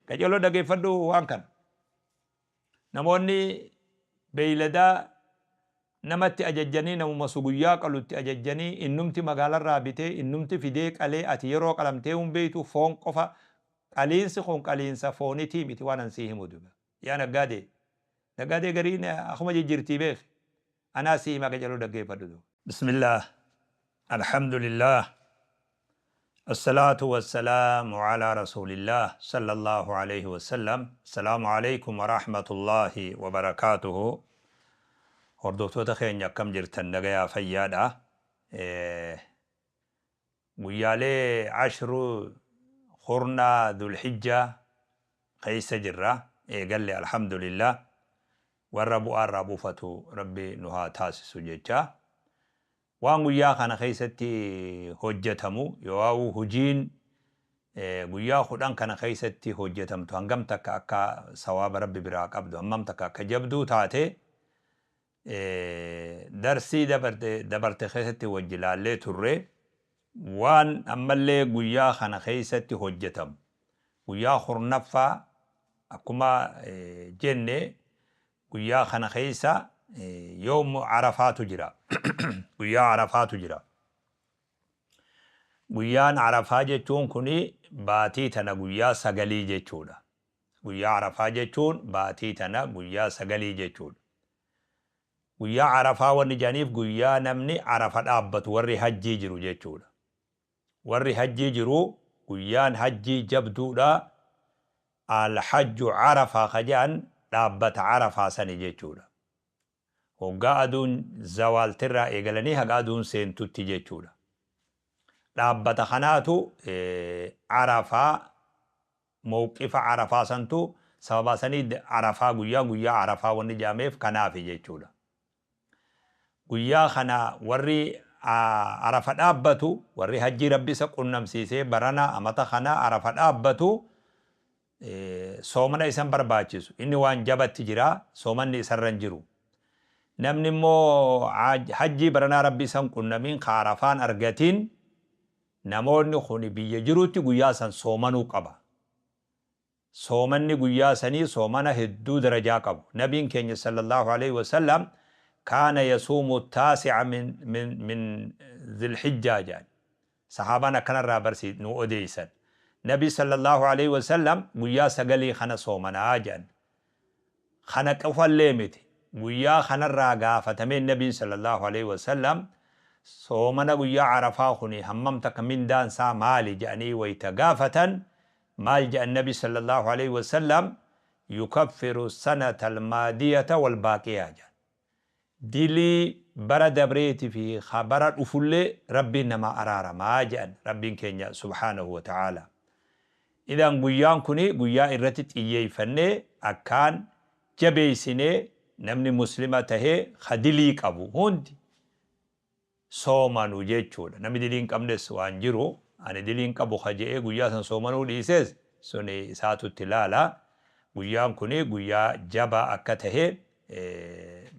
Qajeeloo dhageeffadhu waan kana. Namoonni beeyladaa namatti ajajjanii, namuma su guyyaa qalutti ajajjanii, innumti magaalarraa bitee, innumti fidee qalee, ati yeroo qalamtee hin beeytu. Foon qofa qaliinsi kun qaliinsa foonitii miti. Waan an sii himu duba yaa naggaadee, naggaadee gariin akkuma jijjiirtii beeki, anaa sii hima, qajeeloo dhaggeeffadhu duba. Bismillah, alhamdulillah, الصلاة والسلام على رسول الله صلى الله عليه وسلم. السلام عليكم ورحمة الله وبركاته. Hordoftoota keenya, akkam jirtan? Nagayaa, fayyaadha? Guyyaalee ashru kurnaa Dhulhijjaa keessa jirra eegalle. Alhamdulillah, warra bu'aarraa buufatu Rabbi nu haa taasisu jecha. Waan guyyaa kana keessatti hojjetamu yoo hujiin guyyaa 10 kana keessatti hojjetamtu hangam takka akka sawaaba Rabbi biraa qabdu, hammam takka akka jabduu taate, darsii dabarte keessatti wajji laallee turre. Waan ammallee guyyaa kana keessatti hojjetamu, guyyaa 10ffaa akkuma jenne, guyyaa kana keessa yoomu Arafaatu jira, guyyaa Arafaatu jira. Guyyaan Arafaa jechuun kuni baatii tana guyyaa 9 jechuudha. Guyyaa Arafaa jechuun baatii tana guyyaa 9 jechuudha. Guyyaa Arafaa wanni jedhaniif guyyaa namni Arafa dhaabbatu, warri hajjii jiru jechuudha. Warri hajjii jiru guyyaan hajjii jabduudha. Alhajju Arafaa ka jedhan dhaabbata Arafaa sani jechuudha. Hoggaa aduun zawaaltirraa eegalanii haga aduun seentutti jechuudha. Dhaabbata kanaatu Arafaa, mawqifa Arafaa santu sababa sanii Arafaa, guyyaa guyyaa Arafaa wanni jedhameef kanaafi jechuudha. Guyyaa kana warri Arafa dhaabbatu, warri hajjii Rabbi isa qunnamsiisee barana amata kana Arafa dhaabbatu, soomana isan barbaachisu. Inni waan jabatti jira, soomanni isarra hin jiru. Namni immoo hajjii baranaa Rabbi isan qunnamiin, ka Arafaan argatiin, namoonni kun biyya jirutti guyyaa san soomanuu qaba. Soomanni guyyaa sanii soomana hedduu darajaa qabu. Nabiin keenya sallallahu alaihi wasallam kaana yasuumu taasi'a min Zilhijjaa jedhan. Sahaabaan akkanarraa barsi nu odeeysan. Nabi sallallahu alaihi wasallam guyyaa 9 kana soomanaa jedhan. Kana qofallee miti. Guyyaa kanarraa gaafatamee Nabiin sallallahu alaihi wasallam soomana guyyaa Arafaa kuni hammam takka mindaan isaa maali jedhanii wayita gaafatan, maal jedhan Nabi sallallahu alaihi wasallam? Yukaffiru sanata almaadiyata walbaaqiyaa jedhan. Dilii bara dabreeti fi bara dhufullee Rabbiin nama araaramaa jedhan Rabbiin keenya subhaanahu wa ta'aala. Idan guyyaan kuni guyyaa irratti xiyyeeffannee akkaan jabeessinee namni Muslima tahee ka dilii qabu hundi soomanu jechuudha. Namni dilii hin qabnes waan jiru, ani dilii hin qabu ka je'ee guyyaa san soomanuu dhiises, suni isaatu itti ilaala. Guyyaan kuni guyyaa jabaa akka tahe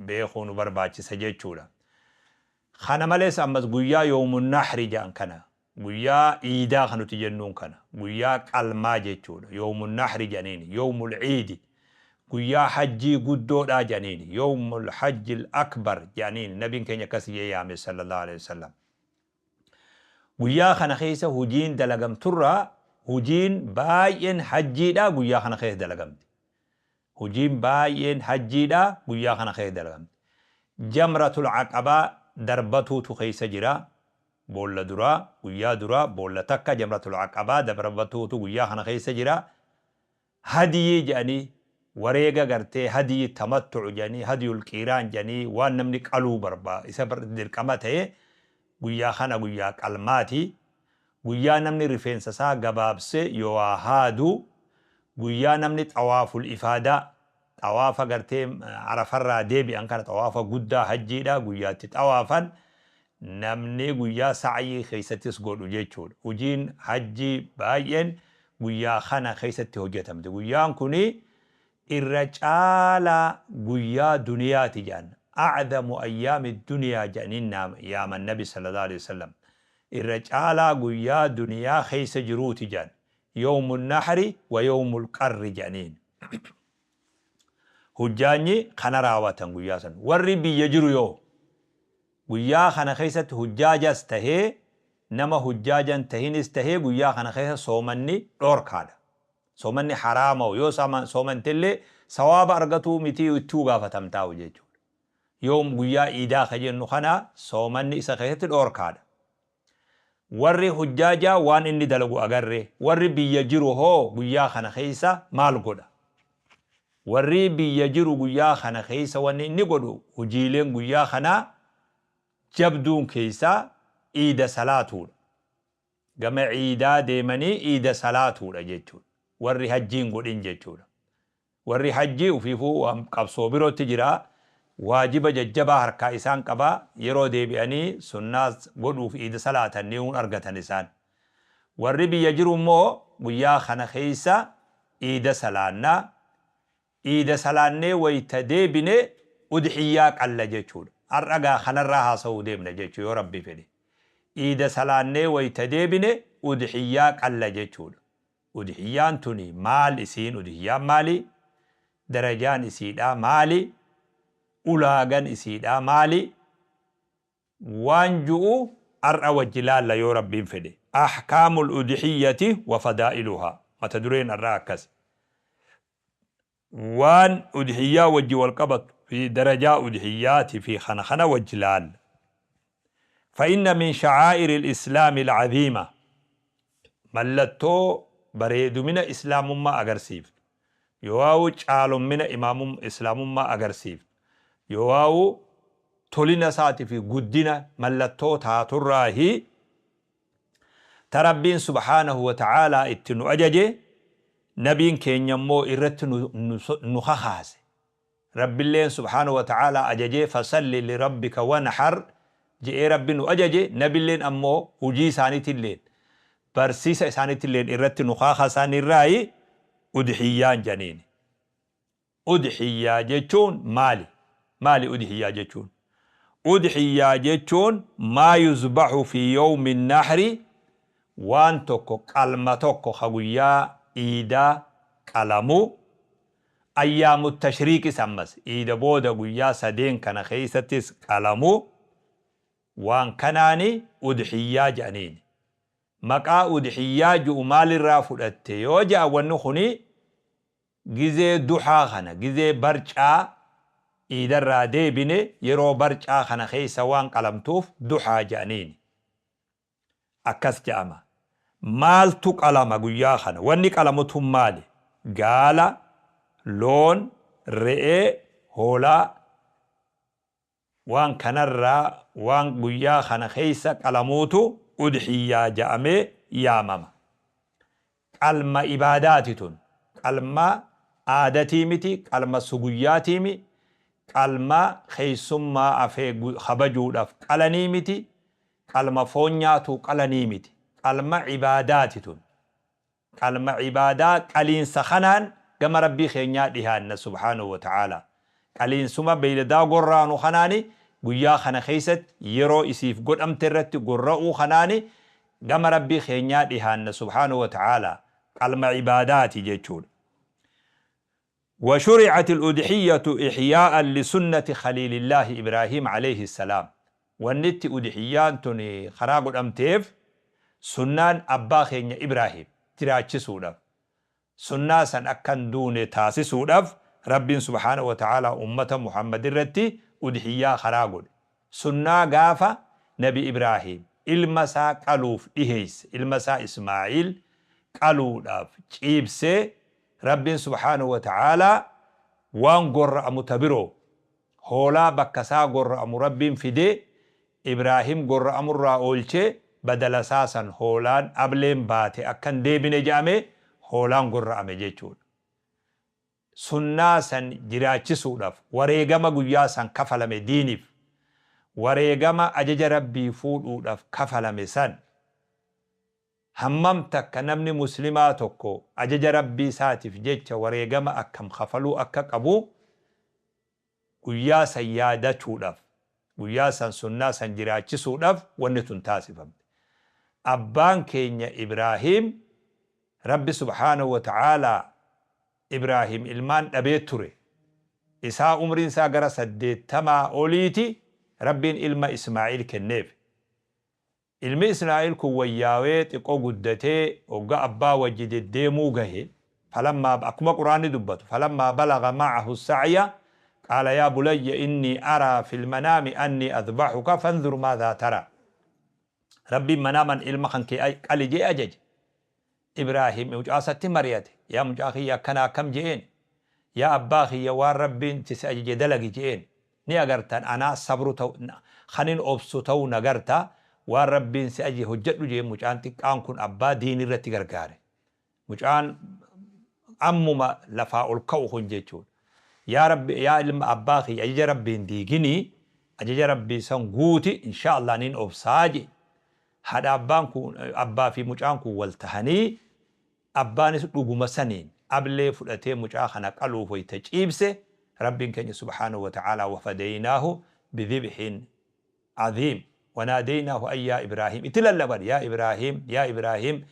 beekuu nu barbaachisa jechuudha. Kana malees ammas guyyaa yoomun nahri jedhan kana, guyyaa iidaa kan nuti jennuun kana, guyyaa qalmaa jechuudha. Yoomun nahri jedhaniini, yoomul iidi, guyyaa hajjii guddoodhaa jedhaniini, yoomul hajjil akbar jedhaniini. Nabiin keenya akkas jee yaame sallallahu alaihi wasallam. Guyyaa kana keessa hujiin dalagamturraa hujiin baay'een hajjiidha guyyaa kana keessa dalagamti. Hujiin baay'een hajjiidha guyyaa kana keessa dalagamti. Jamratul Aqabaa darbatuutu keessa jira. Boolla duraa, guyyaa duraa boolla takka Jamratul Aqabaa darbatuutu guyyaa kana keessa jira. Hadiyii jedhanii wareega gartee hadiyii tamattu'u jedhanii, hadiyul qiiraan jedhanii, waan namni qaluu barbaa isa dirqama ta'e guyyaa kana guyyaa qalmaati. Guyyaa namni rifeensa isaa gabaabse yoo haadu, guyyaa namni xawaaful ifaadaa, xawaafa gartee Arafarraa deebi'an kana, xawaafa guddaa hajjiidha guyyaatti xawaafan, namni guyyaa sa'yii keessattis godhu jechuudha. Hojiin hajjii baay'een guyyaa kana keessatti hojjetamti. Guyyaan kuni irra caalaa guyyaa duniyaati jedhan. A'zamu ayyaami duniyaa jedhaniin yaaman Nabi sallallahu alaihi wasallam. Irra caalaa guyyaa duniyaa keessa jiruuti jedhan. Yawmu nahri wa yawmul qarri jedhaniin. Hujjaanyi kana raawatan guyyaa san. Warri biyya jiru yoo guyyaa kana keessatti hujjaajas tahee, nama hujjaajan tahinis tahee, guyyaa kana keessa soomanni dhoorkaadha. Soomanni haraama'u, yoo soomantellee sawaaba argatuu mitii, ittuu gaafatamtaa'u jechuudha. Yoom guyyaa iidaa ka jennu kana soomanni isa keessatti dhoorkaadha. Warri hujjaajaa waan inni dalagu agarre, warri biyya jiru hoo guyyaa kana keessa maal godha? Warri biyya jiru guyyaa kana keessa wanni inni godhu, hojiileen guyyaa kanaa jabduun keessaa iida salaatuudha. Gama iidaa deemanii iida salaatuudha jechuudha. Warri hajjiin godhin jechuudha. Warri hajjii ufiifuu waan qabsoo birootti jira. Waajiba jajjabaa harkaa isaan qaba. Yeroo deebi'anii sunnaas godhuuf iida salaatan ni argatan isaan. Warri biyya jiru immoo guyyaa kana keessa iida salaannaa. Iida salaannee wayta deebine udhiyyaa qalla jechuudha. Har'a gaa kanarraa haasa'uu deemna jechuu yoo Rabbi fedhe. Iida salaannee wayta deebine udhiyyaa qalla jechuudha. Udhiyyaan tuni maal isiin? Udhiyyaan maali? Darajaan isiidhaa maali? Ulaagan isiidhaa maali? Waan ju'u har'a wajji laalla yoo Rabbiin fedhe. Ahkaamul udhiyyati wa fadaa'iluhaa. Mata dureen har'aa akkas. Waan udhiyyaa wajji wal qabatu fi darajaa udhiyyaati fi kana kana wajji laalla. فإن من شعائر الإسلام العظيمة، mallattoo bareedumina islaamummaa agarsiiftu, yoo'aawu caalommina islaamummaa agarsiiftu, yoo'aawu tolina isaatii fi guddina mallattoo taaturraahi, ta Rabbiin subhaanahu wa ta'aalaa itti nu ajaje, nabiin keenya immoo irratti nu kakaase, Rabbilleen subhaanahu wa ta'aalaa ajajee, فصل لربك وانحر je'ee Rabbi nu ajaje, nabilleen ammoo hujii isaaniitilleen barsiisa isaaniitilleen irratti nu kakasanirraayi udhiyyaan janiini. Udhiyyaa jechuun maali? Maali udhiyyaa jechuun? Udhiyyaa jechuun ما يذبح في يوم النحر, waan tokko, qalma tokko ka guyyaa iidaa qalamu, ayyaamu tashriiqis, ammas iida booda guyyaa sadeen kana keeysattis qalamu, waan kanaani udhiyyaa jedhaniini. Maqaa udhiyyaa ju'u maalirraa fudhatte yoo je'a, wanni kuni gizee duhaa kana, gizee barcaa iidarraa deebine, yeroo barcaa kana keessa waan qalamtuuf duhaa jedhaniini. Akkas je'ama. Maaltu qalama guyyaa kana? Wanni qalamu tun maali? Gaala, loon, re'ee, hoolaa, waan kanarraa waan guyyaa kana keessa qalamuutu udhiyyaa je'amee yaamama. Qalma ibaadaati tun. Qalma aadatii miti, qalma suguyyaatiimi, qalma keessummaa afee kabajuudhaaf qalanii miti, qalma foon nyaatu qalanii miti. Qalma ibaadaati tun. Qalma ibaadaa qaliinsa kanaan gama Rabbii keenyaa dhihaanna subhaanahu wa ta'aalaa. Qaliinsuma beeyladaa gorraanu kanaani, guyyaa kana keessatti yeroo isiif godhamte irratti gorra'uu kanaani gama Rabbii keenyaa dhihaanna subhaanahu wa ta'aalaa. Qalma ibaadaati jechuudha. وشرعت الأضحية إحياء لسنة خليل الله إبراهيم عليه السلام. Wannitti udhiyyaan tuni karaa godhamteef sunnaan abbaa keenya Ibraahim jiraachisuudhaaf, sunnaa san akkan duune taasisuudhaaf, Rabbiin subhaana wa ta'aalaa ummata Muhammad irratti udhiyyaa karaa godhe. Sunnaa gaafa Nabi Ibraahim ilma isaa qaluuf dhiheeyse, ilma isaa Ismaa'iil qaluudhaaf ciibsee, Rabbiin subhaana wa ta'aalaa waan gorra'amu ta biroo, hoolaa bakka isaa gorra'amu Rabbiin fidee, Ibraahim gorra'amurraa oolchee, badala isaa san hoolaan ableen baate akkan deebine je'ame, hoolaan gorra'ame jechuudha. Sunnaa san jiraachisuudhaaf, wareegama guyyaa san kafalame diiniif, wareegama ajaja Rabbii fuudhuudhaaf kafalame san, hammam takka namni muslimaa tokko ajaja Rabbii isaatiif jecha wareegama akkam kafaluu akka qabu guyyaa san yaadachuudhaaf, guyyaa san sunnaa san jiraachisuudhaaf wanni tun taasifamte. Abbaan keenya Ibraahim Rabbi subhaanahu wa ta'aalaa Ibraahim ilmaan dhabee ture. Isaa umriin isaa gara 80 oliiti Rabbiin ilma Ismaa'iil kenneef. Ilmi Ismaa'iil kun wayyaawee xiqqoo guddatee hogga abbaa wajji deddeemuu gahe, falammaa akkuma Qur'aanni dubbatu, falammaa balaga ma'ahu sa'ya qaala yaa bulayya innii araa fil manaami annii adbahuka fanzur maadhaa taraa. Rabbiin manaaman ilma kan kee qali je'e ajaje. Ibraahim mucaa isatti mari'ate. Yaa mucaa kiyya akkana akkam je'een. Yaa abbaa kiyya waan Rabbiin itti si ajaje dalagi je'een. Ni agartan anaa sabru ta'u kanin obsu ta'uu nagarta waan Rabbiin si ajaje hojjadhu je'een mucaan xiqqaan kun abbaa diinii irratti gargaare. Mucaan ammuma lafaa ol ka'u kun jechuudha. Yaa Rabbi yaa ilma abbaa kiyya ajaja Rabbii hin diiginii ajaja Rabbii san guuti inshaa Allah nin obsaa je'e. Haadha abbaan kun abbaa fi mucaan kun wal tahanii abbaanis dhuguma saniin ablee fudhatee mucaa kana qaluuf wayta ciibse Rabbiin keenya subhaanahu wa ta'aalaa wafadaynaahu bidhibhin aziim wanaadaynaahu an yaa Ibraahiim itti lallaban yaa Ibraahiim yaa Ibraahiim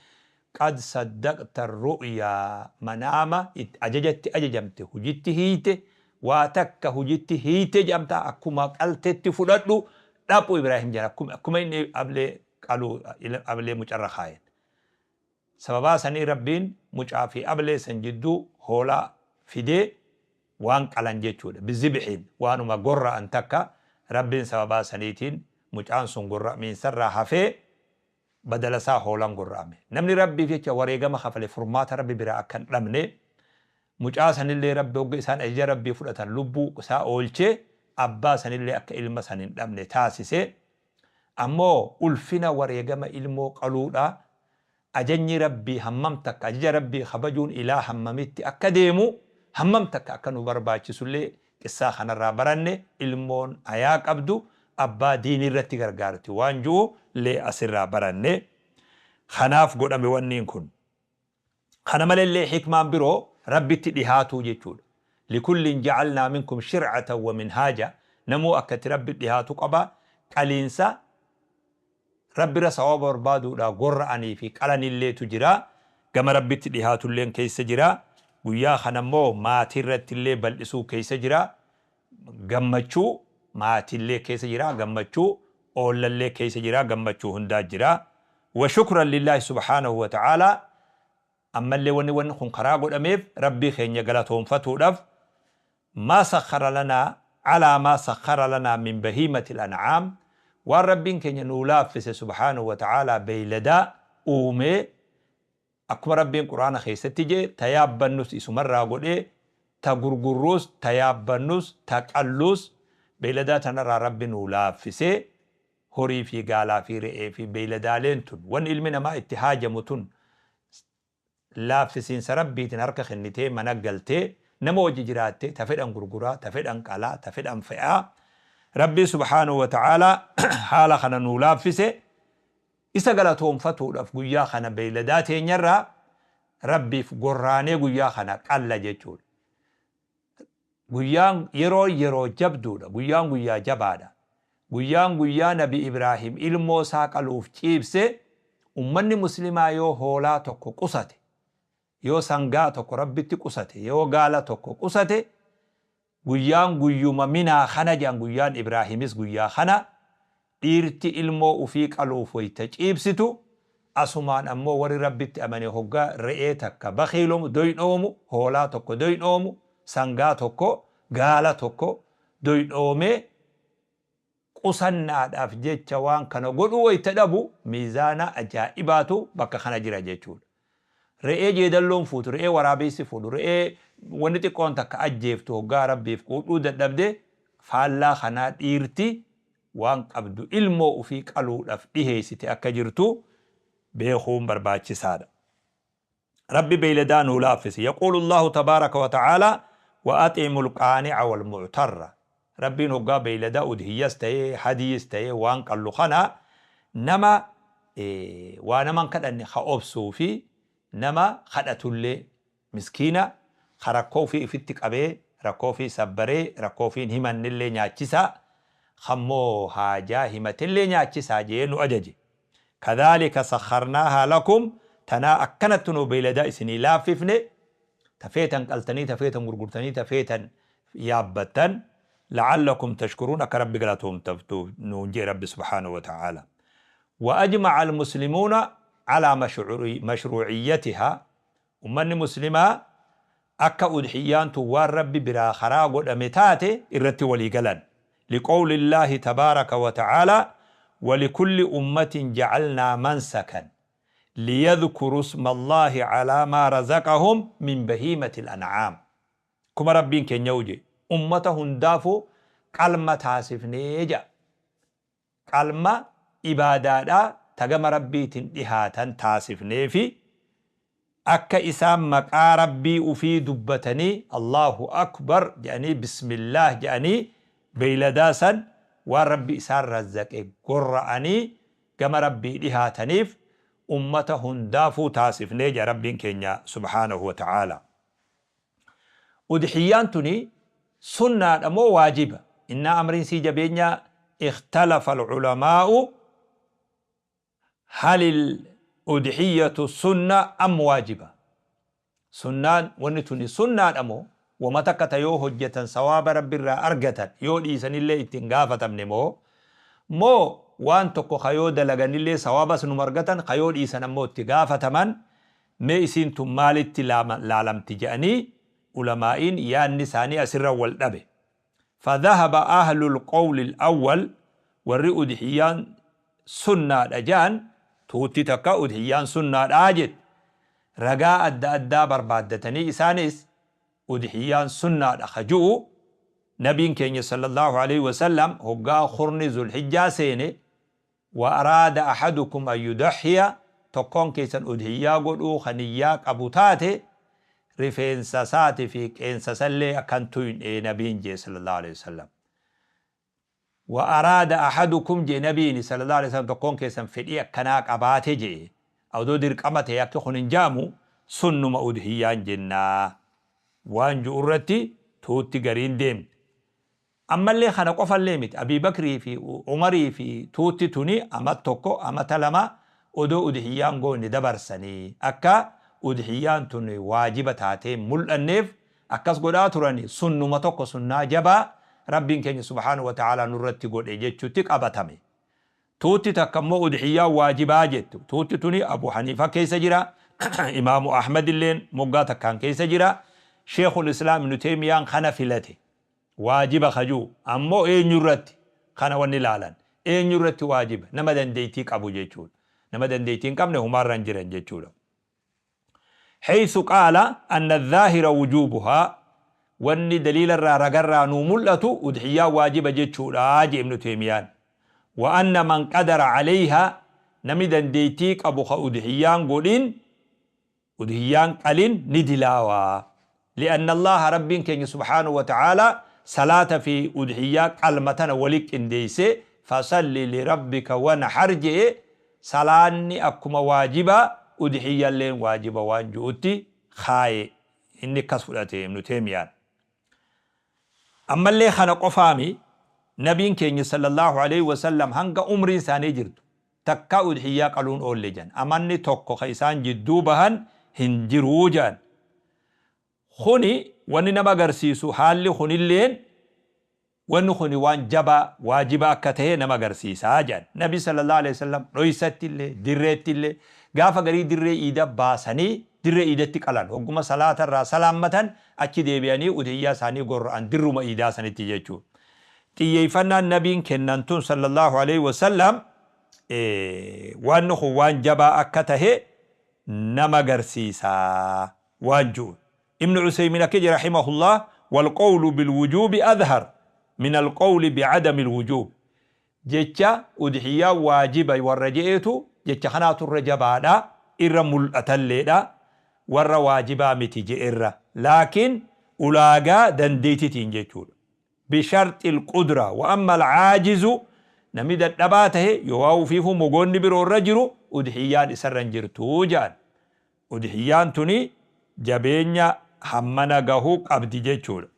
qad saddaqta ru'yaa manaama ajajatti ajajamte hujitti hiiyte waa takka hujitti hiiyte jedhamta akkuma qaltetti fudhadhu dhaphu Ibraahim jedhan akkuma akkuma inni ablee qaluu ablee mucarra kaayen. Sababaa sanii Rabbiin mucaa fi ablee san jidduu hoolaa fidee waan qalan jechuudha. Bizibxiin waanuma gorra'an takka Rabbiin sababaa saniitiin mucaan sun gorra'miinsarraa hafee badala isaa hoolaan gorra'ame. Namni Rabbiif jecha wareegama kafale furmaata Rabbi biraa akka hin dhabne, mucaa sanillee Rabbi hogga isaan ajaja Rabbii fudhatan lubbuu isaa oolchee abbaa sanillee akka ilma san hin dhabne taasise. Ammoo ulfina wareegama ilmoo qaluudhaa, ajajni Rabbii hammam takka ajaja Rabbii kabajuun ilaa hammamitti akka deemu, hammam takka akka nu barbaachisullee qissaa kanarraa baranne. Ilmoon hayaa qabdu abbaa diiniirratti gargaarti waan ju'u lee asirraa baranne. Kanaaf godhame wanniin kun. Kana malellee hikmaan biroo Rabbitti dhihaatuu jechuudha. Likullin ja'alnaa minkum shir'atan wa minhaaja namuu akka itti Rabbi dhihaatu qaba. Qaliinsa Rabbirra sawaaba barbaaduudhaa gorra'anii fi qalanilleetu jira. Gama Rabbitti dhihaatulleen keessa jira. Guyyaa kana immoo maatiirrattillee bal'isuu keessa jira. Gammachuu maatiillee keessa jira. Gammachuu oollallee keessa jira. Gammachuu hundaa jira. Wa shukran lillaahi subhaanahu wa ta'aalaa ammallee wanni wanni kun karaa godhameef Rabbii keenya galatoonfatuudhaaf Maa sakhkhara lanaa alaa maa sakhkhara lanaa min bahiimatil an'aam waan Rabbiin keenya nuu laaffise subhaanahu wa ta'aalaa beeyladaa uumee akkuma Rabbiin Qur'aana keessatti je'e ta yaabbannus isumarraa godhee ta gurgurruus ta yaabbannus ta qalluus beeyladaa tanarraa Rabbi nuu laaffisee horii fi gaalaa fi re'ee fi beeyladaaleen tun wanni ilmi namaa itti haajamu tun laaffisiinsa Rabbiitiin harka kennitee mana galtee nama wajji jiraattee ta fedhan gurguraa, ta fedhan qalaa, ta fedhan fe'aa. Rabbiin subhaanahu wa ta'aalaa haala kana nuu laaffise isa galatoonfatuudhaaf guyyaa kana beeyladaa teenyarraa Rabbiif gorraanee guyyaa kana qalla jechuudha. Guyyaan yeroon yeroo jabduudha. Guyyaan guyyaa jabaadha. Guyyaan guyyaa Nabi Ibraahim ilmoo isaa qaluuf ciibse ummanni muslimaa yoo hoolaa tokko qusate, yoo sangaa tokko Rabbitti qusate, yoo gaala tokko qusate guyyaan guyyuma minaa kana jedhan guyyaan Ibraahimis guyyaa kana Dhiirti ilmoo ufii qaluuf wayta ciibsitu, asumaan ammoo warri Rabbitti amane hoggaa re'ee takka bakhiilomu, doydhoomu, hoolaa tokko doydhoomu, sangaa tokko, gaala tokko doydhoomee qusannaadhaaf jecha waan kana godhuu wayta dhabu miizaana ajaa'ibaatu bakka kana jira jechuudha. Re'ee jeedalloon fuutu, re'ee waraabeessi fuudhu, re'ee wanni xiqqoon takka ajjeeftu hoggaa Rabbiif quudhuu dadhabde, faallaa kanaa dhiirti waan qabdu ilmoo ufii qaluudhaf dhiheessite akka jirtu beekuun barbaachisaadha. Rabbi beeyladaa nuu laaffise. Yaquulu Allaahu tabaaraka wa ta'aalaa wa ax'imul qaani'a wal mu'tarra. Rabbiin hoggaa beeyladaa udhiyyas ta'ee hadiyyis ta'ee waan qallu kana nama waa nama hin kadhanne ka obsuu fi nama kadhatullee miskiina ka rakkoo ufii ufitti qabee rakkoo ufii sabbaree rakkoo ufii hin himannellee nyaachisaa kammoo haajaa himatellee nyaachisaa je'ee nu ajaje. Kadhaalika sakharnaahaa lakum Tanaa akkanatti nuu beeyladaa isinii laaffifne, ta feetan qaltanii, ta feetan gurgurtanii, ta feetan yaabbattan, la'allakum tashkuruun, akka Rabbi galatoomtaftuuf nuun jee Rabbi subhaanahu wa ta'aala. Wa ajma'a al-muslimuuna alaa mashruu'iyyatihaa, ummanni muslimaa akka udhiyyaan tun waan Rabbi biraa karaa godhame taate irratti walii galan. Liqawlillaahi tabaaraka wa ta'aalaa, walikulli ummatin ja'alnaa mansakan liyadhkuruu ismallaahi alaa maa razaqahum min bahiimatil an'aam. Akkuma Rabbiin keenya jedhe, ummata hundaafuu qalma taasifnee jedha. Qalma ibaadaadhaa ta gama Rabbiitiin dhihaatan taasifneefi akka isaan maqaa Rabbii ufii dubbatanii, Allaahu Akbar jedhanii, Bismillaah jedhanii, beeyladaa san waan Rabbi isaan razzaqe gorra'anii gama Rabbii dhihaataniif ummata hundaafuu taasifnee jedha Rabbiin keenya subhaanahu wa ta'aalaa. Udhiyyaan tuni sunnaadha moo waajiba? Innaa amriin sii jabeenya, ikhtalafa al-ulamaa'u halil udhiyyatu sunna am waajiba. Sunnaan wanni tuni sunnaadha moo wama takka ta yoo hojjetan sawaaba Rabbirraa argatan, yoo dhiisanillee ittiin gaafatamne, moo waan tokko ka yoo dalaganillee sawaabas numa argatan, ka yoo dhiisan ammoo itti gaafataman? Mee isiin tun maalitti laalamti jedhanii ulamaa'iin yaanni isaanii asirra wal dhabe. فذهب أهل القول الأول، warri udhiyyaan sunnaadha jedhan, tuutti takka udhiyyaan sunnaadha jedhe, ragaa adda addaa barbaaddatanii. Isaanis udhiyyaan sunnaadha ka ju'u, nabiin keenya sallallahu alaihi wasallam hoggaa kurni Zulhijjaa seene, وأراد أحدكم أن يضحي، tokkoon keessan udhiyyaa godhuu kaniyyaa qabu taate, rifeensa isaati fi qeensa sallee akkan tuyne nabiin jee sallallahu alaihi wasallam. وأراد أحدكم jee nabiin sallallahu alaihi wasallam, tokkoon keessan fedhii akkanaa qabaate jee, odoo dirqama ta'e akka kun hin jaamu, sunnuma udhiyyaan jennaa waan ju'u irratti tuutti gariin deemte. Ammallee kana qofallee miti, Abii Bakrii fi Umarii fi tuutti tuni amat 1, amata 2 odoo udhiyyaan goone dabarsanii, akka udhiyyaan tun waajiba taatee mul'anneef akkas godhaa turani. Sunnuma tokko, sunnaa jabaa Rabbiin keenya subhaanahu wa ta'aalaa nurratti godhe jechuutti qabatame. Tuutti takka immoo udhiyyaan waajibaa jettu. Tuutti tuni Abu Haniifa keessa jira. Imaamu Ahmad illeen moggaa takkaan keessa jira. Sheekul Islaam Ibnu Teemiyaan kana filate. Waajiba kajuu ammoo eenyurratti kana wanni ilaalan, eenyurratti waajiba? Nama dandeettii qabu jechuudha. Nama dandeettii hin qabne humaarra hin jiran jechuudha. حيث قال أن الظاهر وجوبها، wanni daliilarraa ragarraa nuu mul'atu udhiyyaa waajiba jechuudha je Ibnu Teemiyaan. وأن من قدر عليها، namni dandeettii qabu ka udhiyyaan godhin, udhiyyaan qalin, ni dilaawaa. لأن الله Rabbiin keenya subhaanahu wa ta'aalaa salaata fi udhiyyaa qalma tana wali qindeeyse, فصل لربك وانحر jee. Salaanni akkuma waajibaa udhiyyalleen waajiba waan ju'utti kaaye, inni akkas fudhate Ibnu Teemiyaan. Ammallee kana qofaami, nabiin keenya sallallahu alaihi wasallam hanga umriin isaanii jirtu takka udhiyyaa qaluun oolle jan, amanni tokko ka isaan jidduu bahan hin jiruu jedhan. Kuni wanni nama agarsiisu, haalli kunilleen wanni kuni waan jabaa waajiba akka ta'e nama agarsiisaa jedhan. Nabi sallallahu alaihi wasallam dhoysatti illee, dirreetti illee, gaafa garii dirree iida baasanii dirree iidatti qalan. Hogguma salaata irraa salaammatan achi deebi'anii udhiyyaa isaanii gorra'an dirruma iidaa sanitti jechuudha. Xiyyeeffannaan nabiin kennan tun sallallahu alaihi wasallam waan kun waan jabaa akka tahe nama agarsiisaa waan ji'u. Ibnu Usaymin akka jedhe rahimahullah, والقول بالوجوب أظهر من القول بعدم الوجوب، jecha udhiyyaa waajiba warra je'eetu jecha kanaatu irra jabaadha, irra mul'atalleedha warra waajibaa miti je'erra, laakiin ulaagaa dandeetitiin jechuudha, بشرط القدرة. وأما العاجز، namni dadhabaa tahe yoo waa ufiifuu mogoonni biroo irra jiru, udhiyyaan isarra hin jirtuu jedhan. Udhiyyaan tuni jabeenya hammana gahuu qabdi jechuudha.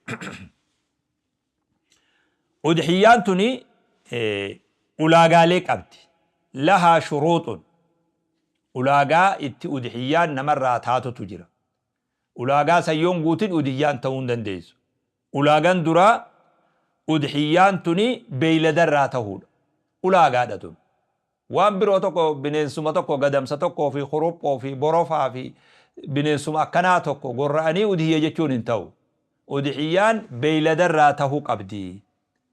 Udhiyyaan tuni ulaagaalee qabdi. لها شروط. Ulaagaa itti udhiyyaan namarraa taatutu jira. Ulaagaa san yoon guutin udhiyyaan ta'uu hin dandeessu. Ulaagaan duraa udhiyyaan tuni beeyladarraa tahuudha. Ulaagaadha tun. Waan biroo tokko bineensuma tokko gadamsa tokkoo fi kuruphoo fi borofaa fi bineensuma akkanaa tokko gorra'anii udhiyya jechuun hin ta'u. Udhiyyaan beeyladarraa tahuu qabdi.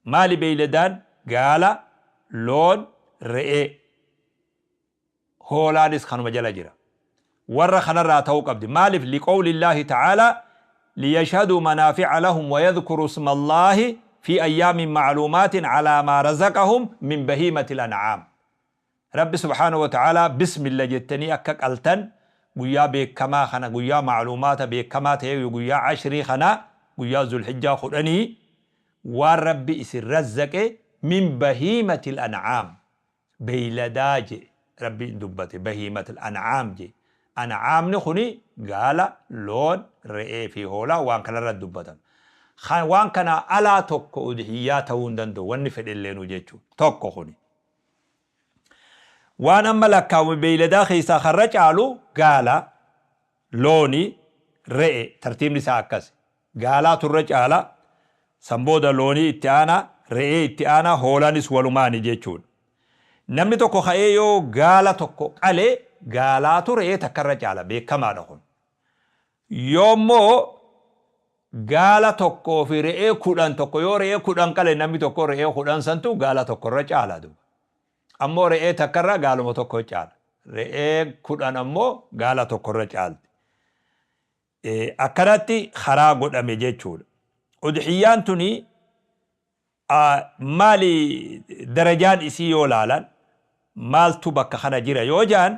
Maali beeyladaan? Gaala, loon, re'ee. Hoolaanis kanuma jala jira. Warra kanarraa ta'uu qabdi. Maaliif? Liqawlillaahi ta'aalaa liyashhaduu manaafi'a lahum wa yadhkuru ismallaahi fi ayyaamin ma'luumaatin alaa maa razaqahum min bahiimatil an'aam. Rabbi subhaanahu wa ta'aalaa bismilla jettanii akka qaltan guyyaa beekamaa kana guyyaa ma'luumaata beekamaa ta'e guyyaa ashrii kana guyyaa zulhijjaa 10 waan Rabbi isin razzaqe min bahiimatil an'aam Beeyladaa je'e Rabbiin dubbate bahiimatil an'aam je'e. An'aamni kuni gaala, loon, re'ee fi hoolaa waan kanarratti dubbatama. Kan waan kanaa alaa tokko udhiyyaa ta'uu hin danda'u wanni fedhelleenuu jechuudha. Tokko kuni. Waan amma lakkaawame beeyladaa keessaa karra caalu gaala, looni, re'e tartiibni isaa akkasi. Gaalaatu irra caala, san booda loonii itti aana, re'ee itti aana, hoolaanis walumaani jechuudha. Namni tokko ka'ee yoo gaala tokko qale gaalaatu re'ee takka irra caala beekamaadha kun. Yoo immoo gaala tokkoo fi re'ee 10 tokko yoo re'ee 10 qale namni tokko re'ee 10 santu gaala tokko irra caala duuba. Ammoo re'ee takka irra gaaluma tokko caala. Re'ee 10 ammoo gaala tokko irra caalti. Akkanatti karaa godhame jechuudha. Udhiyyaan tuni maali darajaan isii yoo laalan maaltu bakka kana jira yoo ja'an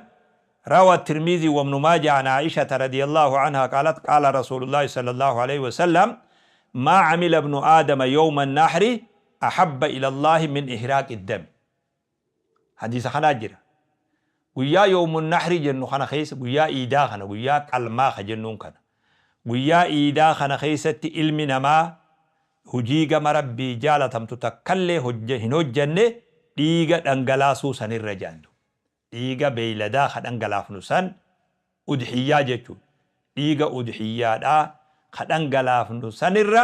روى الترمذي وابن ماجه عن عائشة رضي الله عنها قالت قال رسول الله صلى الله عليه وسلم ما عمل ابن آدم يوم النحر أحب إلى الله من إهراق الدم Hadiisa kanaa jira. Guyyaa yawmun nahri jennu kana keessa guyyaa iidaa kana guyyaa qalmaa ka jennuun kana. Guyyaa iidaa kana keessatti ilmi namaa hujii gama Rabbii jaalatamtu takkallee hin hojjanne dhiiga dhangalaasuu sanirra jedhan. Dhiiga beeyladaa ka dhangalaafnu san udhiyyaa jechuudha. Dhiiga udhiyyaadhaa ka dhangalaafnu sanirra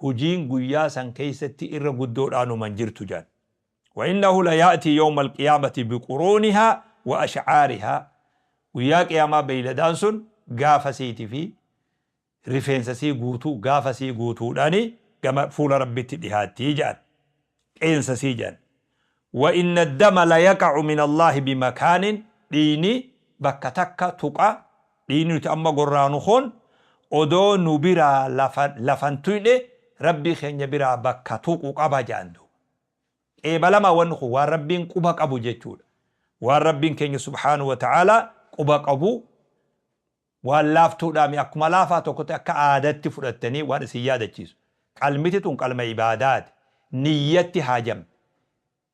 hujiin guyyaa san keessatti irra guddoodhaa numan jirtu jedhan. Wa innahu laya'tii yawma alqiyaamati biquruunihaa wa ash'aarihaa Guyyaa qiyaamaa beeyladaan sun gaafa isiitii fi rifeensa isii guutuu gaafa isii guutuudhaani gama fuula Rabbitti dhihaatti jedhan. Qeensa isii jedhan. Wa inna addama layaqa'u min Allaahi bimakaanin Dhiiyni bakka takka tuqa dhiiyni nuti amma gorraanu kun odoo nu biraa lafa lafa hin tuyne Rabbii keenya biraa bakka tuqu qaba jedhan duuba. Qeebalamaa wanni kun waan Rabbiin quba qabu jechuudha. Waan Rabbiin keenya subhaanahu wa ta'aalaa quba qabu waan laaftuudhaami akkuma laafaa tokkotti akka aadatti fudhattanii waan isin yaadachiisu. Qalmiti tun qalma ibaadaati. Niyyatti haajamti.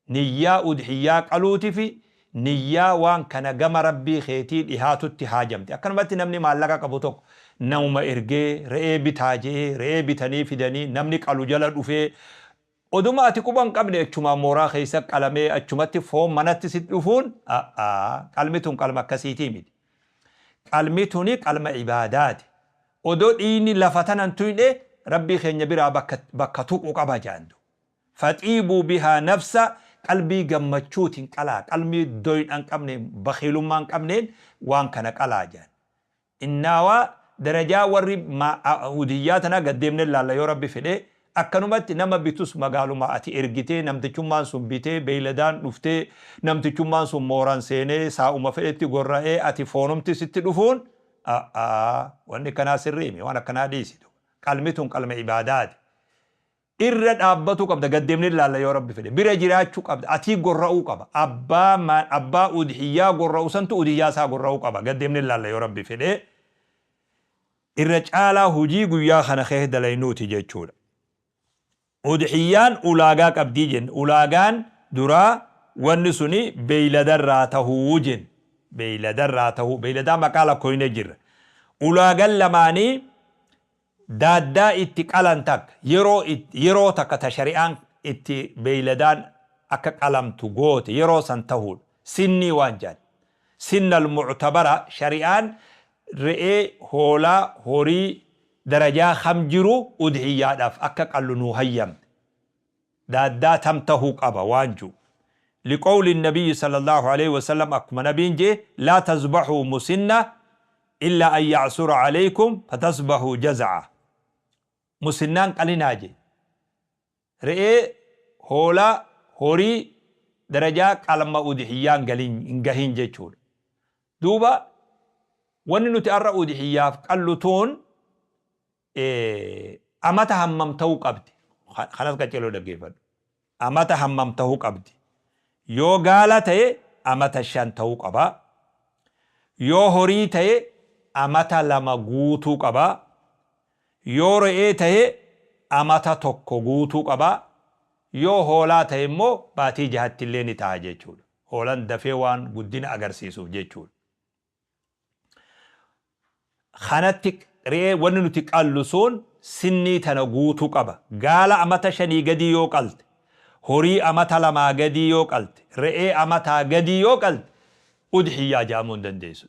Niyyaa udhiyyaa qaluutifi niyyaa waan kana gama Rabbii keetii dhihaatutti haajamti. Akkanumatti namni maallaqa qabu tokko namuma ergee re'ee bitaa je'ee re'ee bitanii fidanii namni qalu jala dhufee Oduma ati quba hin qabne achumaan mooraa keessa qalamee achumatti foon manatti sitti dhufuun a'aa qalmi tun qalma akkasiitii miti. Qalmi tuni qalma ibaadaati. Odoo dhiiyni lafa tana hin tuyne Rabbii keenya biraa bakka bakka tuqu qaba jedhan duuba. Faxiibuu bihaa nafsa qalbii gammachuutiin qalaa qalmii doyna hin qabneen bakhiilummaa hin qabneen waan kana qalaa jedhan. Innaawaa darajaa warri udhiyyaa tanaa gad deemnee laalla yoo Rabbi fedhe akkanumatti nama bitus magaaluma ati ergitee namtichummaan sun bitee beeyladaan dhuftee namtichummaan sun mooran seenee saa'uma fedhetti gorra'ee ati foonumti sitti dhufuun a'aa wanni akkanaa sirriimi waan akkanaa dhiisi qalmi tun qalma ibaadaati. Irra dhaabbatuu qabda gad deemnee laalla yoo Rabbi fedhe bira jiraachuu qabda atii gorra'uu qaba abbaa abbaa udhiyyaa gorra'u santu udhiyyaa isaa gorra'uu qaba gad deemnee laalla yoo Rabbi fedhe irra caalaa hujii guyyaa kana keessa dalaynuuti jechuudha. Udhiyyaan ulaagaa qabdii jenne ulaagaan duraa wanni suni beeyladarraa tahuu jenne beeyladarraa tahuu beeyladaa maqaa lakkooynee jirra ulaagan lamaanii Daaddaa itti qalan takka yeroo yeroo takka ta shari'aan itti beeyladaan akka qalamtu goote yeroo san tahuudha. Sinnii waan jedhan. Sinna almuctabara shari'aan re'ee, hoolaa, horii darajaa kam jiru udhiyyaadhaaf akka qallu nuu hayyamte. Daaddaa tam tahuu qaba waan ji'u. Liqawli nabiyyi sallallahu alaihi wasallam, akkuma nabiin jee: laa tazbaxuu musinna illaa an ya'sura alaykum fatasbaxuu jaza'a. Musinnaan qalinaa jee. Re'ee, hoolaa, horii darajaa qalma udhiyyaan hin gahin jechuudha. Duuba wanni nuti har'a udhiyyaaf qallu tuun amata hammam ta'uu qabdi? Kanas qaceeloo dhaggeeffadhu. Amata hammam ta'uu qabdi? Yoo gaala ta'e amata 5 ta'uu qaba. Yoo horii ta'e amata 2 guutuu qaba. Yoo re'ee ta'e amata 1 guutuu qaba. Yoo hoolaa ta'e immoo baatii 6tti illee ni ta'a jechuudha. Hoolaan dafee waan guddina agarsiisuuf jechuudha. Kanatti re'ee wanni nuti qallu sun sinnii tana guutuu qaba. Gaala amata 5 gadii yoo qalte, horii amata 2 gadii yoo qalte, re'ee amataa gadii yoo qalte, udhiyyaa jedhamuu hin dandeessu.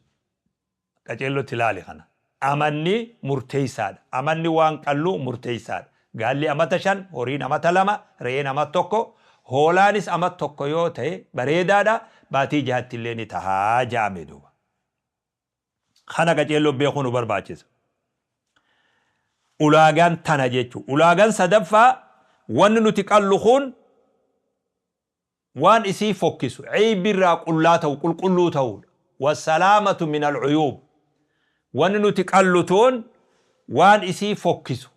Qaceellotti ilaali kana. Amanni murteessaadha. Amanni waan qallu murteessaadha. Gaalli amata 5, horiin amata 2, re'een amata 1, hoolaanis amata 1 yoo ta'e bareedaadha. Baatii 6tti illee ni tahaa ja'ame duuba. Kana qaceelloo beekuu nu barbaachisa. Ulaagaan tana jechuudha. Ulaagaan sadaffaa, wanni nuti qallu kun waan isii fokkisu, ceybirraa qullaa ta'u, qulqulluu ta'uudha. Wassalaamatu min alcuyuub. Wanni nuti qallu tun waan isii fokkisu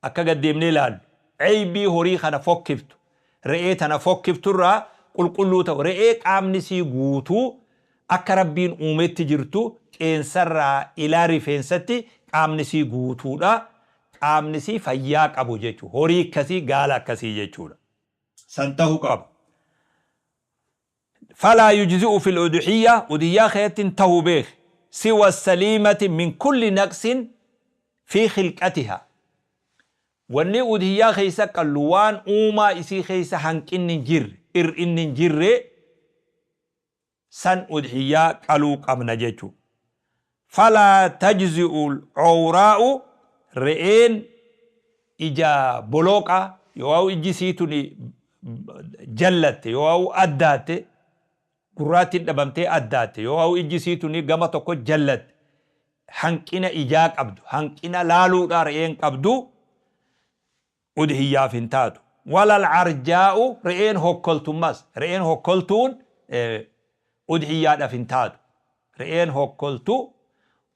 akka gaddeemnee ilaallu, ceybii horii kana fokkiftu, re'ee tana fokkifturraa qulqulluu ta'u, re'ee qaamni isii guutuu akka Rabbiin uumetti jirtu, qeensarraa ilaa rifeensatti qaamni isii guutuudha, qaamni isii fayyaa qabu jechuudha. Horii akkasii, gaala akkasii jechuudha. San ta'uu qaba. Falaa yujzi'u fil udhiyya, udhiyyaa keessatti hin ta'u beek, siwa saliimati min kulli naqsin fi khilqatiha. Wanni udhiyyaa keessa qallu waan uumaa isii keessa hanqinni hin jirre, ir'inni hin jirre, san udhiyyaa qaluu qabna jechuudha. Falaa tajzi'u cawraa'u, re'een ija bolooqaa yoo ijji isii tuni jallatte, yoo addaatte, gurraattiin dhabamtee addaatte, yoo ijji isii tuni gama tokko jallatte, hanqina ijaa qabdu, hanqina laaluudhaa re'een qabdu udhiyyaaf hin taatu. Walal arjaa'u, re'een hokkoltummas, re'een hokkoltuun udhiyyaadhaaf hin taatu. Re'een hokkoltu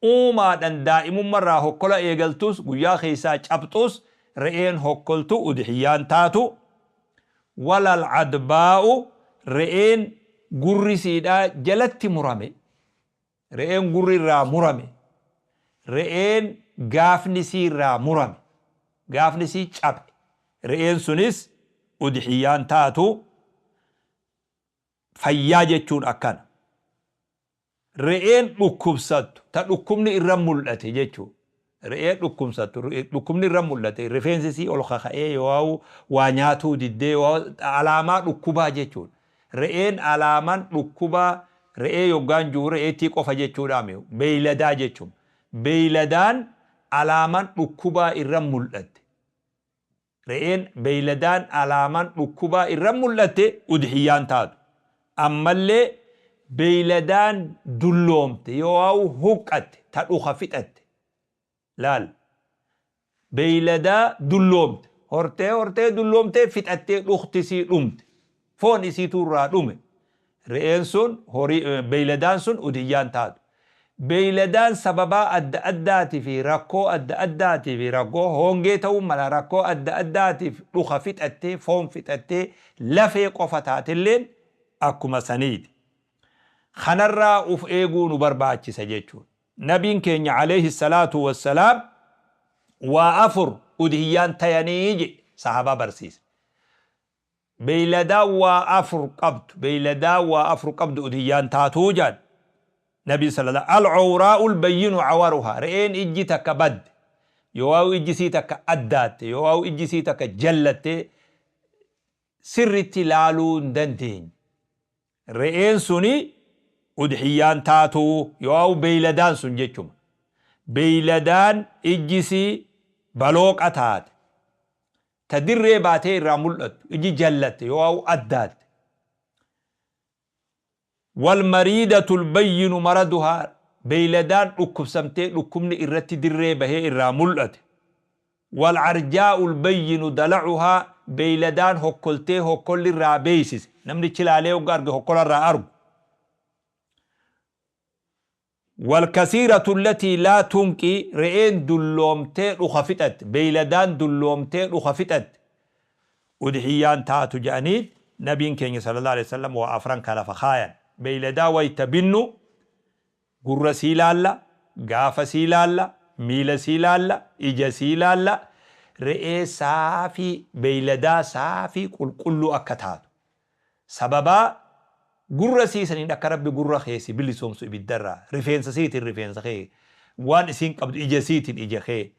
uumaadhaan daa'imummarraa hokkola eegaltus, guyyaa keessaa cabxus, re'een hokkoltu udhiyyaan taatu. Walal adbaa'u, re'een gurri siidhaa jalatti murame, re'een gurri irraa murame, re'een gaafni sii irraa murame, gaafni sii cabe, re'een sunis udhiyyaan taatu. Fayyaa jechuun akkana. Re'een dhukkubsattu, ta dhukkubni irra mul'ate jechuudha. Re'een dhukkubsattu, dhukkubni irra mul'ate, rifeensi isii ol kaka'ee, yoo waa nyaatuu diddee, yoo alaamaa dhukkubaa jechuudha. Re'een alaamaan dhukkubaa, re'ee yoggaan jiru re'eettii qofa jechuudhaami, beeyladaa jechuudha. Beeyladaan alaamaan dhukkubaa irra mul'atte. Re'een, beeyladaan alaamaan dhukkubaa irra mul'atte udhiyyaan taatu. Ammallee beeyladaan dulloomte yoo huqqatte, ta dhuka fixatte. Laal. Beeyladaa dulloomte, hortee hortee dulloomtee fixattee dhukti isii dhumte. Foon isiitu irraa dhume. Re'een sun, horii, beeyladaan sun udhiyyaan taatu. Beeyladaan sababaa adda addaatii fi rakkoo adda addaatii fi rakkoo hongee ta'uu mala, rakkoo adda addaatiif dhuka fixattee, foon fixattee lafee qofa taatelleen akkuma saniiti. Kanarraa uf eeguu nu barbaachisa jechuudha. Nabiin keenya alayhi salaatu wassalaam waa afur udhiyyaan tayanii jedhe sahabaa barsiise. Beeyladaa waa afur qabdu, beeyladaa waa afur qabdu udhiyyaan taatuu jedhan. Nabi sallallahu al-cawraa'ul bayyinu cawaruhaa, re'een ijji takka badde, yoo ijji sii takka addaatte, yoo ijji sii takka jallatte, sirritti ilaaluu hin dandeenye. Re'een suni Udhiyyaan taatuu yoo beeyladaan sun jechuma. Beeyladaan ijjisii balooqa taate, ta dirree baatee irraa mul'attu, iji jallatte yoo addaatte. Wal mariidatul bayyinu maraduhaa, beeyladaan dhukkubsamtee dhukkubni irratti dirree bahee irraa mul'ate. Wal arjaa'ul bayyinu dalacuhaa, beeyladaan hokkoltee hokkolli irraa beeysise. Namnichi ilaalee hogga arge hokkola irraa argu. Wal kasiiratu allatii laa tunqii, re'een dulloomtee dhuka fixatte, beeyladaan dulloomtee dhuka fixatte udhiyyaan taatu jedhaniit Nabiin keenya sallallahu alaihi wasallam waa afran ka lafa kaayan. Beeyladaa wayta binnu gurra sii laalla, gaafa sii laalla, miila sii laalla, ija sii laalla, re'ee saafii, beeyladaa saafii qulqulluu akka taatu. Sababaa gurra sii saniin akka Rabbi gurra kee si bilisoomsu ibiddarraa, rifeensa siitiin rifeensa kee, waan isiin qabdu ija siitiin ija kee,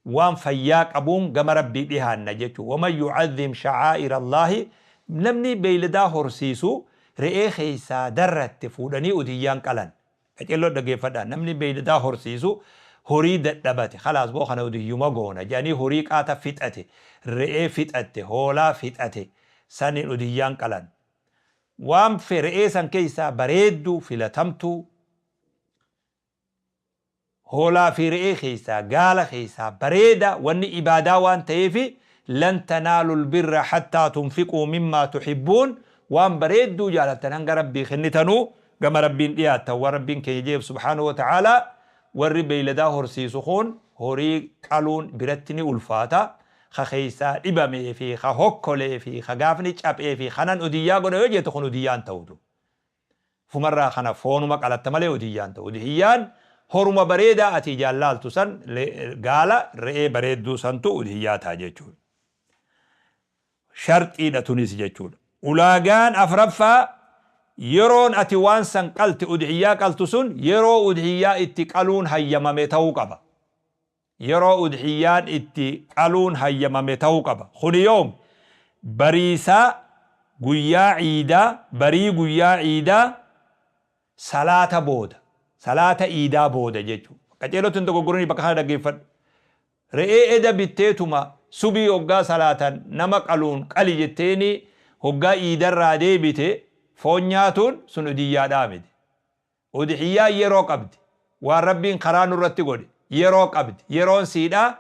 waan fayyaa qabuun gama Rabbii dhihaanna jechu. Waman yu'azzim sha'aa'ira Allaahi, namni beeyladaa horsiisu re'ee keessaa darratte fuudhanii udiyyaan qalan. Qaceelloo dhaggeeffadhaa. Namni beeyladaa horsiisu horii dadhabate, khalaas boo kana udiyyuma goona jedhanii horii qaata fixate, re'ee fixatte, hoolaa fixate saniin udiyyaan qalan. Waan re'ee san keessaa bareedduu, filatamtuu, hoolaa fi re'ee keessaa, gaala keessaa bareeda, wanni ibaadaa waan ta'eefi, lan tanaalul birra hattaa tunfiquu mimmaa tuhibbuun, waan bareedduu jaalattan hanga Rabbii kennitanuu gama Rabbiin dhiyaattan waan Rabbiin keenya jeef subhaanahu wa ta'aalaa. Warri beeyladaa horsiisu kun horii qaluun biratti ni ulfaata. Ka keessaa dhibamee fi ka hokkolee fi ka gaafni caphee fi kanan udiyyaa godha yoo jette, kun udiyyaan ta'utu fumarraa kana foonuma qalatta malee udiyyaan ta'u. Udiyyaan horuma bareedaa ati ijaan laaltu san, gaala, re'ee bareedduu santu udiyyaa ta'a jechuudha. Sharxiidha tunis jechuudha. Ulaagaan afraffaa, yeroon ati waan san qalte, udhiyyaa qaltu sun, yeroo udhiyyaa itti qaluun hayyamame ta'uu qaba. Yeroo udhiyyaan itti qaluun hayyamame ta'uu qaba. Kuni yoom? Bariisaa guyyaa ciidaa, barii guyyaa ciidaa salaata booda. Salaata iidaa booda jechuudha. Qaceelootti hin dogoggorinii, bakka kana dhaggeeffadhu. Re'ee eda bitteetuma subii hoggaa salaatan nama qaluun qali jetteeni hoggaa iidarraa deebite foon nyaatuun sun udiyyaadhaa miti. Udhiyyaan yeroo qabdi. Waan Rabbiin karaa nurratti godhe yeroo qabdi. Yeroon siidhaa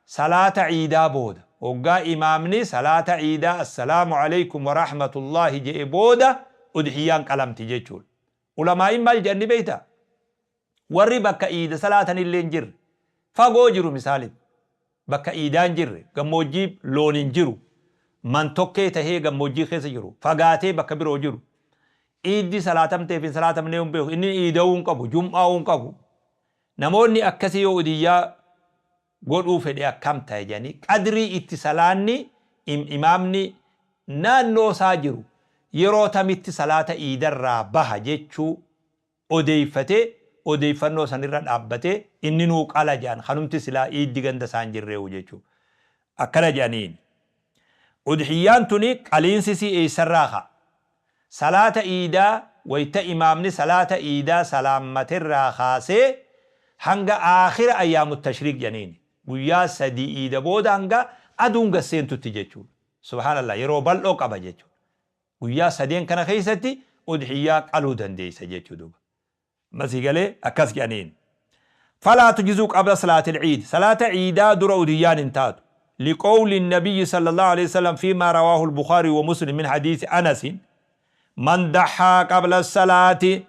salaata iidaa booda. Hoggaa imaamni salaata iidaa assalaamu alaykum wa rahmatullahi je'e booda udhiyyaan qalamti jechuudha. Ulamaa'iin maal jedhan ni beektaa? Warri bakka iida salaatan illee hin jirre, fagoo jiru, misaalitti bakka iidaa hin jirre, gammoojjii loon hin jiru, man tokkee tahee gammoojjii keessa jiru, fagaatee bakka biroo jiru, iiddi salaatamteef hin salaatamnee hin beeku, inni iida'uu hin qabu, jum'aa'uu hin qabu. Namoonni akkasii yoo udiyyaa godhuu fedhe akkam ta'e jedhanii, qadrii itti salaanni imaamni naannoo isaa jiru yeroo tamitti salaata iidarraa baha jechuu odeeffatee, odeeffannoo sanirra dhaabbatee inni nuu qala jedhan, kanumti silaa iiddi ganda isaan jirreewu jechuudha. Akkana jedhaniin. Udhiyyaan tuni qaliinsi isii eessarraa ka'a? Salaata iidaa, wayta imaamni salaata iidaa salaammaterraa kaasee hanga aakhira ayyaamu tashriiq jedhaniini. Guyyaa 3 iida booda hanga aduun gad seentutti jechuudha. Subhaanallah, yeroo bal'oo qaba jechuudha. Guyyaa sadeen kana keessatti udhiyyaa qaluu dandeessa jechuudha duuba. Masii galee akkas jedhaniin. Falaa tujizuu qabla salaatil ciid. Salaata ciidaa dura udiyyaan hin taatu. Liqoowli nabiyyi sallallahu alaihi wasallam fiimaa rawaahu al-Bukhari wa Muslim min hadiisi Anas, man daxaa qabla salaati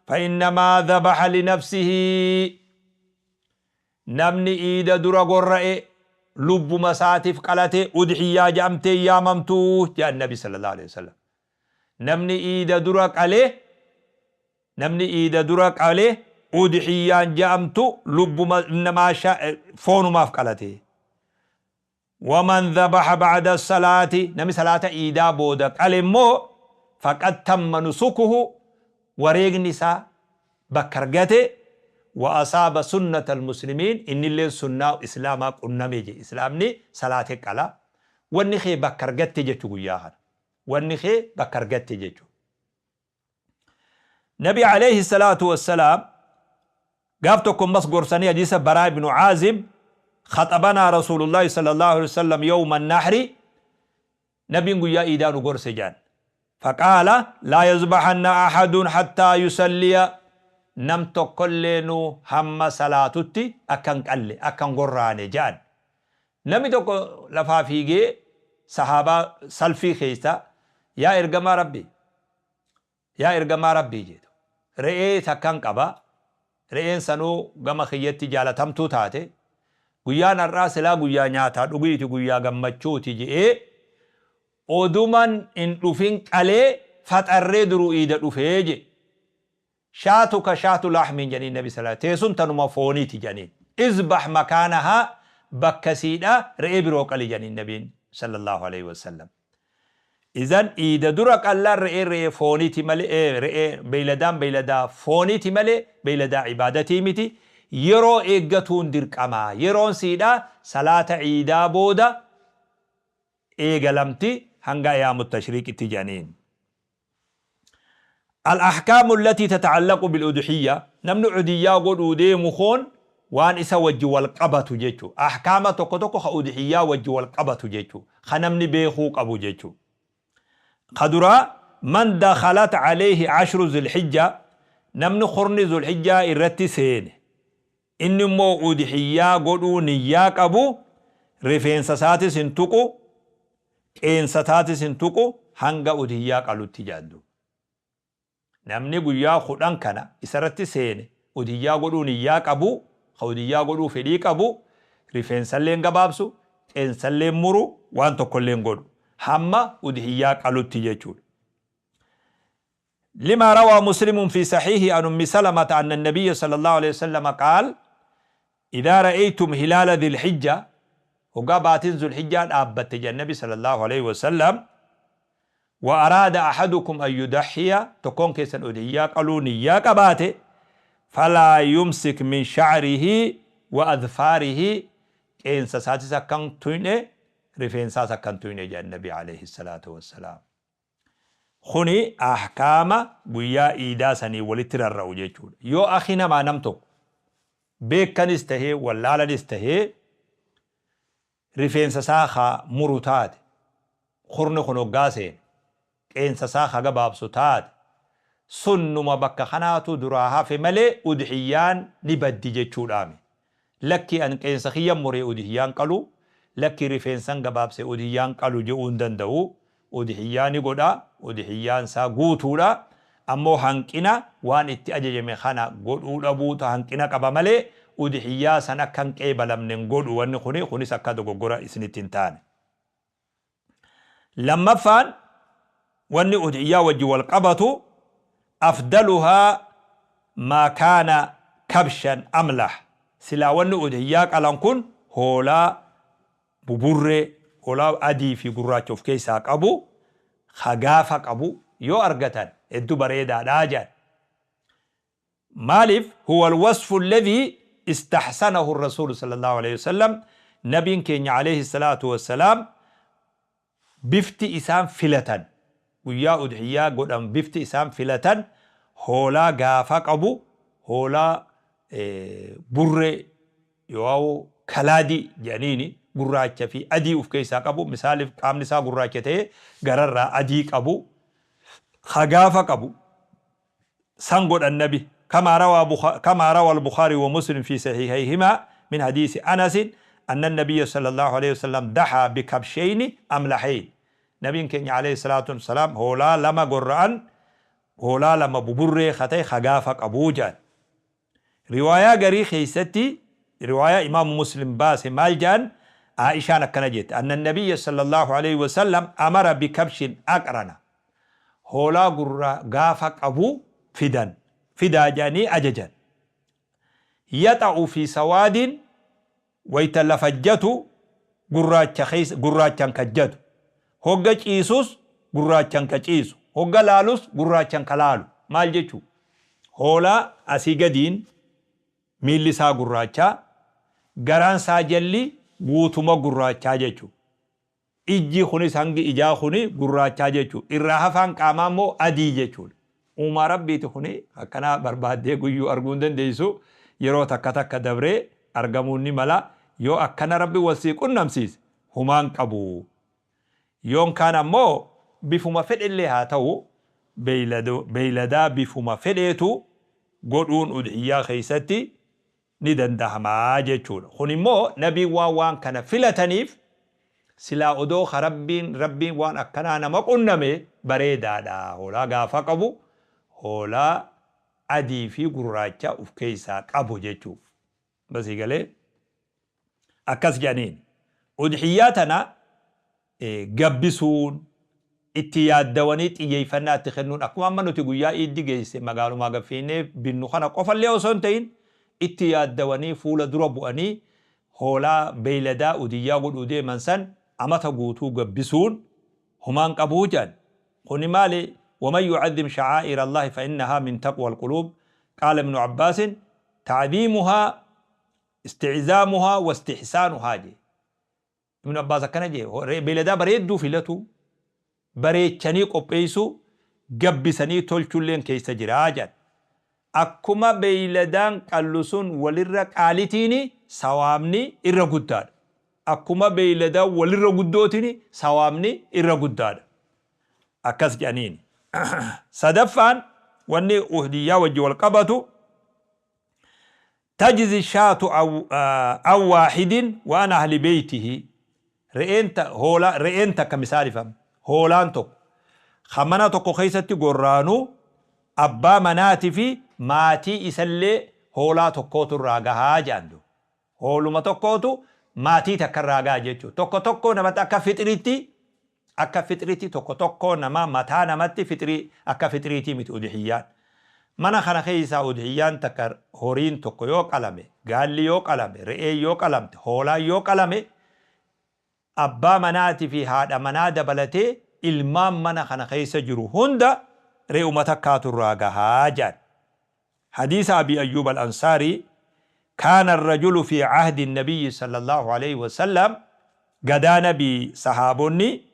fa innamaa dhabaxa linafsihi. Namni iida dura gorra'e lubbuma isaatiif qalate, udhiyyaa jedhamtee hin yaamamtu jedhan Nabi sallallahu alaihi wasallam. Namni iida dura qale, namni iida dura qale udhiyyaan jedhamtu, lubbuma namaa foonumaaf qalate. Waman dhabaha ba'da salaati, namni salaata iidaa booda qale immoo, faqad tamma nusukuhu, wareegni isaa bakka argate, wa asaaba sunnata almuslimiin, innilleen sunnaa islaamaa qunname je. Islaamni salaate qala, wanni kee bakka argatte jechu, guyyaa kana wanni kee bakka argatte jechu. Nabi alayhi salaatu wassalaam gaaf tokko ammas gorsanii, hadiisa Baraa ibnu Caazib, khaxabanaa Rasuulullaahi sallallahu alaihi wasallam yawma nahri, nabiin guyyaa iidaa nu gorse jedhan. Faqaala laa yazbahanna ahadun hattaa yusalliya, nam tokkolleenu hamma salaatutti akka hin qalle, akka hin gorraane jedhan. Namni tokko lafaa fiigee sahaabaa salfii keessa, yaa ergamaa Rabbii, yaa ergamaa Rabbii jedhu, re'ee takkan qaba, re'een sanuu gama kiyyatti jaalatamtuu taate, guyyaan har'aa silaa guyyaa nyaataa dhugiiti, guyyaa gammachuuti je'ee oduman hin dhufin qalee faxarree duruu iida dhufee jedhe. Shaatuka shaatu lahmiin jedhaniin nabi sallallahu alaihi teessun tanuma fooniiti jedhaniin. Izbah makaanahaa, bakka siidha re'ee biroo qali jedhaniin nabiin sallallahu alaihi wasallam. Izan iida dura qallaan re'ee re'ee fooniiti malee, re'ee beeyladaan beeyladaa fooniiti malee beeyladaa ibaadatii miti. Yeroo eeggatuun dirqama. Yeroon siidha salaata iidaa booda eegalamti hanga ayaamu tashriiqitti jedhaniin. Al-ahkaamu allatii tata'allaqu bil-udhiyya, namni udhiyyaa godhuu deemu koon waan isa wajji wal qabatu jechu. Ahkaama tokko tokko ka udhiyyaa wajji wal qabatu jechu. Ka namni beekuu qabu jechu. Ka duraa, man dakhalat alayhi ashru zilhijja, namni kurni zulhijjaa irratti seene, inni immoo udhiyyaa godhuu niyyaa qabu, rifeensa isaatis hin tuqu, qeensa isaatis hin tuqu hanga udhiyyaa qalutti jedhan duuba. Namni guyyaa 10 kana isarratti seene udhiyyaa godhuu niyyaa qabu, ka udhiyyaa godhuu fedhii qabu, rifeensallee hin gabaabsu, qeensallee hin muru, waan tokkollee hin godhu. Hamma udhiyyaa qalutti jechuudha. لما روى مسلم في صحيحه عن أم سلمة أن النبي صلى الله عليه وسلم قال إذا رأيتم هلال ذي الحجة، hoggaa baatiin Zulhijjaa dhaabbatte jedhan Nabi sallallahu alaihi wasallam, وأراد أحدكم أن يضحي, tokkoon keessan udhiyyaa qaluu niyyaa qabaate, فلا يمسك من شعره وأظفاره, qeensa isaatis akkan tuyne, rifeensaas akkan tuyne jedhan Nabi alayhi salaatu wassalaam. Kuni ahkaama guyyaa iidaa sanii walitti rarra'u jechuudha. Yoo akhi namaa nam tokko beekanis tahee wallaalanis tahee rifeensa isaa ka muru taate kurni kun hoggaa seene, qeensa isaa ka gabaabsu taate, sunnuma bakka kanaatu duraa hafe malee udhiyyaan ni baddi jechuudhaami. Lakki an qeensa kiyya muree udhiyyaan qalu, lakki rifeensan gabaabse udhiyyaan qalu je'uu hin danda'u. Udhiyyaa ni godha, udhiyyaan isaa guutuudha. Ammoo hanqina waan itti ajajame kana godhuu dhabuutu hanqina qaba malee udhiyyaa san akka hin qeebalamne hin godhu wanni kuni, kunis akka dogoggora isinitti hin taane. Lammaffaan wanni udhiyyaa wajji wal qabatu, أفضلها ما كان كبشا أملح, silaa wanni udhiyyaa qalan kun hoolaa buburree, hoolaa adii fi gurraacha of keessaa qabu, ka gaafa qabu yoo argatan hedduu bareedaadhaa jedhan. Maaliif? هو الوصف الذي استحسنه الرسول صلى الله عليه وسلم, nabiin keenya alayhi salaatu wassalaam bifti isaan filatan guyyaa udhiyyaa godhan, bifti isaan filatan hoolaa gaafa qabu, hoolaa burree yoo kalaadii jedhaniini, gurraacha fi adii of keessaa qabu, misaaliif qaamni isaa gurraacha ta'ee gararraa adii qabu, ka gaafa qabu san godhan nabi. كما روى البخاري ومسلم في صحيحيهما من حديث أنس أن النبي صلى الله عليه وسلم ضحى بكبشين أملحين, نبي keenya عليه الصلاة والسلام hoolaa lama gorra'an, hoolaa lama buburree katee ka gaafa qabuu jedhan. Riwaayaa garii keessatti, riwaayaa imaamu Muslim baase maal jedhan? Aishaan akkana jette, أن النبي صلى الله عليه وسلم أمر بكبش أقرن, hoolaa gurra gaafa qabu fidan, fidaa jedhanii ajajan, يطأ في سواد, wayta lafajjatu gurraacha keessa gurraachan kajjatu, hogga ciisus gurraachan ka ciisu, hogga laalus gurraachan ka laalu. Maal jechuu? Hoolaa asii gadiin miilli isaa gurraachaa, garaan isaa jalli guutuma gurraachaa jechuu, ijji kunis hangi ijaa kuni gurraachaa jechuu, irraa hafaan qaamaa immoo adii jechuudha. Uumaa Rabbiiti kuni akkanaa barbaaddee guyyuu arguu hin dandeessu. Yeroo takka takka dabree argamuun ni mala. Yoo akkana Rabbi wal sii qunnamsiise humaan qabu. Yoon kaan ammoo bifuma fedhellee haa ta'u beeyladaa bifuma fedheetu godhuun udhiyyaa keessatti ni dandahama jechuudha. Kun immoo nabiin waan waan kana filataniif silaa odoo ka Rabbiin Rabbiin waan akkanaa nama qunname bareedaadha. Hoolaa gaafa qabu hoolaa adii fi gurraacha uf keessaa qabu jechuu. Basii galee akkas jedhaniin. Udhiyyaa tana gabbisuun, itti yaaddawanii xiyyeeffannaa itti kennuun akkuma amma nuti guyyaa iiddi geesse magaalumaa gad fiignee binnu kana qofallee osoo hin ta'in itti yaaddawanii fuula dura bu'anii hoolaa beeyladaa udiyyaa godhuu deeman san amata guutuu gabbisuun humaan qabuu jedhan. Kuni maali? Waman yu'azzim sha'aa'ira Allaahi fa innahaa min taqwal quluub qaala ibnu Abbaasin ta'ziimuhaa isti'zaamuhaa wa istihsaanuhaa jedhe. Ibn Abbaas akkana jee, beeyladaa bareedduu filatuu, bareechanii qopheessuu, gabbisanii tolchulleen keessa jira jedhan. Akkuma beeyladaan qallu sun walirra qaalitiini sawaabni irra guddaadha. Akkuma beeyladaan walirra guddootini sawaabni irra guddaadha. Akkas jedhaniini. Sadaffaan wanni uhdiyyaa wajji wal qabatu Tajzi shaatu an waahidin wa an ahli beeytihi re'een ta hoolaa re'een takka misaalif amma hoolaan tokko ka mana tokko keessatti gorraanu abbaa manaati fi maatii isallee hoolaa tokkootu irraa gahaa jedhan du hooluma tokkootu maatii takka irraa gaha jechuu tokko tokkoo namatti akka fixritti Akka fixritti tokko tokkoo namaa mataa namatti fixrii akka fixriitii miti udhiyyaan. Mana kana keessaa udhiyyaan takka horiin tokko yoo qalame, gaalli yoo qalame, re'een yoo qalamte, hoolaan yoo qalame abbaa manaati fi haadha manaa dabalatee ilmaan mana kana keessa jiru hunda re'uma takkaatu irraa gahaa jedhan. Hadiisa Abii Ayyuub Al-Ansaarii, Kaana Arrajulu fii Ahdi Nabiyyi sallallaahu aleyhi wa sallam, Gadaa Nabii Sahaabonni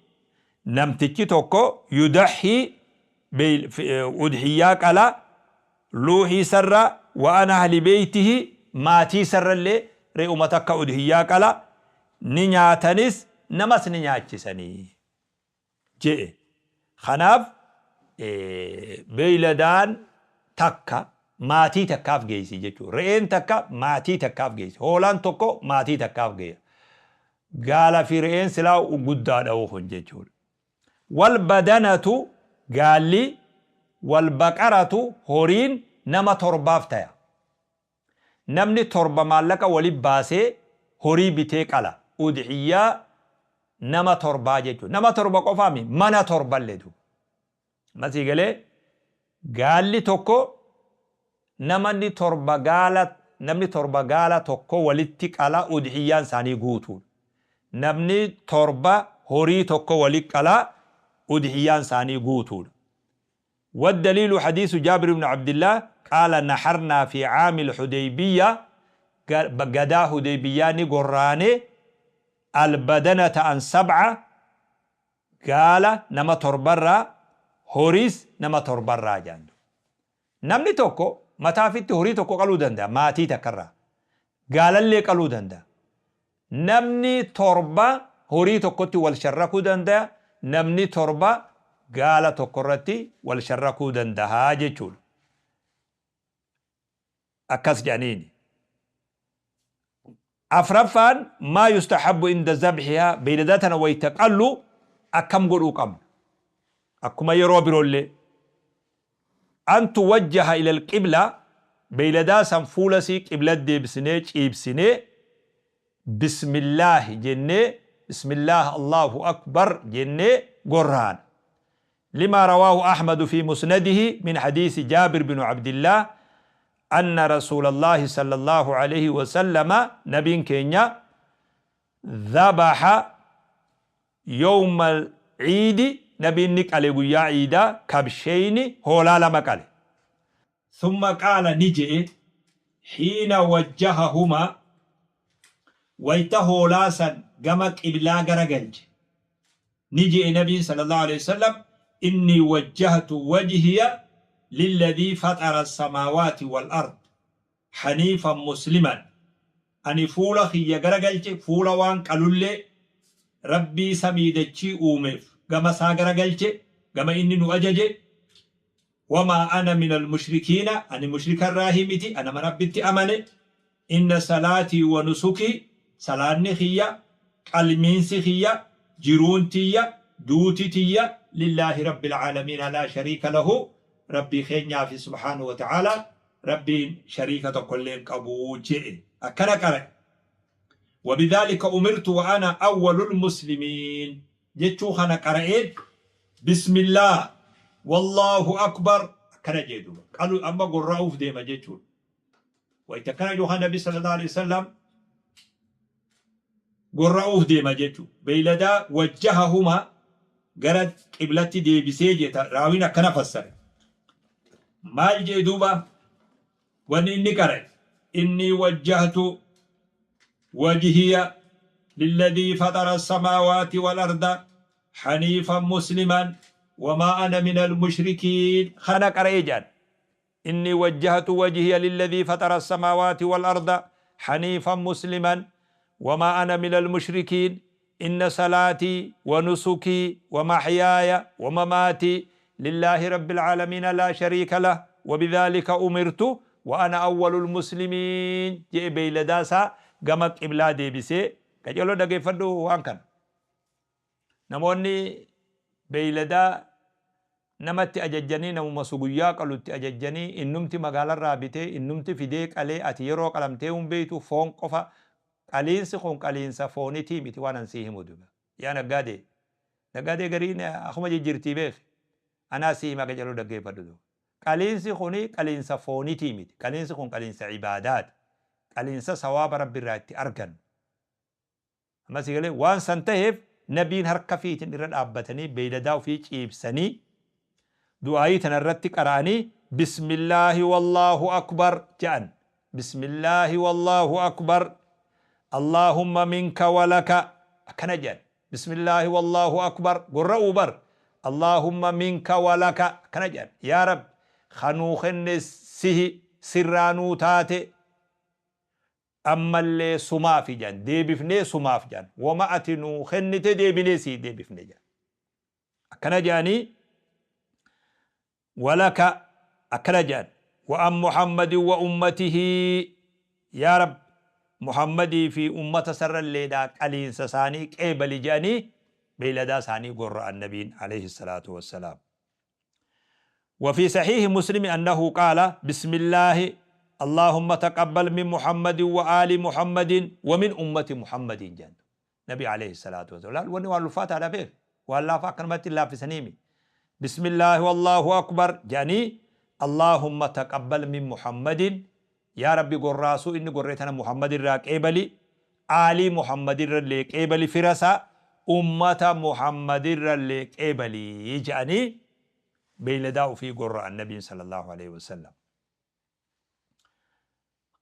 namtichi tokko yudahhii udhiyyaa qala luuhii isarra wa an ahli beeytihi maatii isarrallee re'uma takka udhiyyaa qala ni nyaatanis namas ni nyaachisanii. je'e. Kanaaf beeyladaan takka maatii takkaaf geessi jechuudha. Re'een takka maatii takkaaf geessi. Hoolaan tokko maatii takkaaf geessa. Gaala fi re'een silaa guddaadha kun jechuudha. Wal badanatu gaalli wal baqaratu horiin nama torbaaf taya. Namni 7 maallaqa wali baasee horii bitee qala. Udhiyyaa nama torbaa jechuudha. Nama 7 qofaa mi mana torballee duuba. Amma sii galee gaalli tokko namani 7 gaala namni 7 gaala tokko walitti qala udhiyyaan isaanii guutuudha. Namni 7 horii tokko wali qala udhiyyaan isaanii guutuudha. Waddaliilu hadiisu Jaabir ibnu Abdillaah qaala naharnaa fii caamil hudeybiyya gadaa hudeybiyyaa ni gorraane albadanata an sab'a gaala nama torbarraa horiis nama torbarraa jedhan. Namni tokko mataa ofitti horii tokko qaluu danda'a maatii takkarraa. Gaalallee qaluu danda'a. Namni 7 horii tokkotti wal sharrakuu dandaya, namni 7 gaala tokko irratti wal sharrakuu dandaha jechuudha. Akkas jedhaniini. Afraffaan maa yustahabbu inda zabhihaa beeyladaa tana wayta qallu akkam godhuu qabna? Akkuma yeroo biroollee. An tuwajjaha ilal qibla, beeyladaa san fuula isii qiblat deebisnee ciibsinee, Bismillaahi jennee, Bismillaah Allaahu Akbar jennee gorraana. Limaa rawaahu Ahmadu fii musnadihi min hadiisi Jaabir binu Abdillaah anna Rasuulallaahi sallallaahu aleyhi wasallama Nabiin keenya dhabaha Yowmal ciidi Nabiin ni qale guyyaa ciidaa kabsheyni hoolaa lama qale. Thumma qaala ni je'e hiina wajjahahumaa wayta hoolaa san gama qiblaa gara galche ni je'e Nabiin sallallahu aleyhi wasallam innii wajjahtu wajhiya Lilladhii faxara samaawaati wal ard haniifan musliman. Ani fuula kiyya garagalche, fuula waan qalullee Rabbii samii dachii uumeef gama isaa garagalche, gama inni nu ajaje. Wamaa ana minal mushrikiina, ani mushrika irraahii miti, ana nama Rabbitti amane. Inna salaatii wa nusukii, salaanni kiyya, qalmiinsi kiyya, jiruun tiyya, duuti tiyya, lillaahi rabbil aalamiina laa shariika lahu, Rabbii keenyaafi subhaanahu wa ta'aalaa, Rabbiin shariika tokkollee hin qabu je'e. Akkana qara'e. Wabidhaalika umirtu wa ana awwalul muslimiin jechuu kana qara'een Bismillaah wallaahu akbar akkana jee duuba. Qalu amma gorra'uuf deema jechuudha. Wayta akkana jedhu kana Nabi sallallahu alaihi wasallam gorra'uuf deema jechuudha. Beeyladaa wajjahahuma gara qiblatti deebisee jeta raawiin akkana fassare. Maal jee duuba? Wanni inni qara'e, Innii wajjahtu wajhiya lilladhii faxara assamaawaati wal arda haniifan musliman wamaa ana minal mushrikiin kana qara'e jedhan. Innii wajjahtu wajhiya lilladhii faxara assamaawaati wal arda haniifan musliman wamaa ana minal mushrikiin Inna salaatii wa nusukii wa mahyaaya wa mamaatii lillaahi rabbil aalamiina laa shariika lah wa bidhaalika umirtu wa ana awwalul muslimiin je'e beeyladaa isaa gama qiblaa deebisee. Qaceeloo dhageeffadhu waan kana. Namoonni beeyladaa namatti ajajjanii, namuma su guyyaa qalu itti ajajjanii, innumti magaalarraa bitee innumti fidee qalee, ati yeroo qalamtee hin beeytu, foon qofa. Qaliinsi kun qaliinsa foonitii miti waan an sii himu duba. Yaa naggaadee. Naggaadee gariin akuma jijjirtii beeki. Anaa sii hima qaceloo dhaggeeffadhu duba. Qaliinsi kuni qaliinsa foonitii miti. Qaliinsi kun qaliinsa ibaadaati. Qaliinsa sawaaba Rabbi irraa itti argannu. Amma sii galee? Waan san taheef nabiin harka fiitin irra dhaabbatanii beeyladaa ufii ciibsanii du'aayii tana irratti qara'anii Bismillaahi wallaahu akbar ja'an. Bismillaahi wallaahu akbar Allaahumma minka walaka akkana jedhan. Bismillaahi wallaahu akbar gorra'uu bar. Allaahumma minka walaka akkana jedhan. Yaa Rabbi ka nuu kenne sihi, sirraa nuu taate, ammallee sumaafi jedhan, deebifnee sumaaf jedhan, woma ati nuu kennite deebinee sii deebifne jedhan. Akkana jedhanii walaka akkana jedhan, wa an Muhammadin wa ummatihi, yaa Rabbi Muhammadii fi ummata isarralleedhaa qaliinsa isaanii qeebali jedhanii beeyladaa isaanii gorra'an nabiin alayhi salaatu wassalaam. Wa fi sahiihi Muslimi annahu qaala bismillaahi Allaahumma taqabbal min Muhammadin wa aali Muhammadin wa min ummati Muhammadin jedhan. Nabi alayhi salaatu wasalaam. Laal wanni waan ulfaataadha beek. Waan laafaa akkanumatti hin laaffisanii mi. Bismillaahi wallaahu akbar jedhanii Allaahumma taqabbal min Muhammadin, yaa Rabbi gorraasuu inni gorree tana Muhammad irraa qeebali, aalii Muhammad irrallee qeebali, fira isaa, ummata Muhammad irrallee qeebali jedhanii beeyladaa ufii gorra'an nabiin sallallahu alayhi wasallam.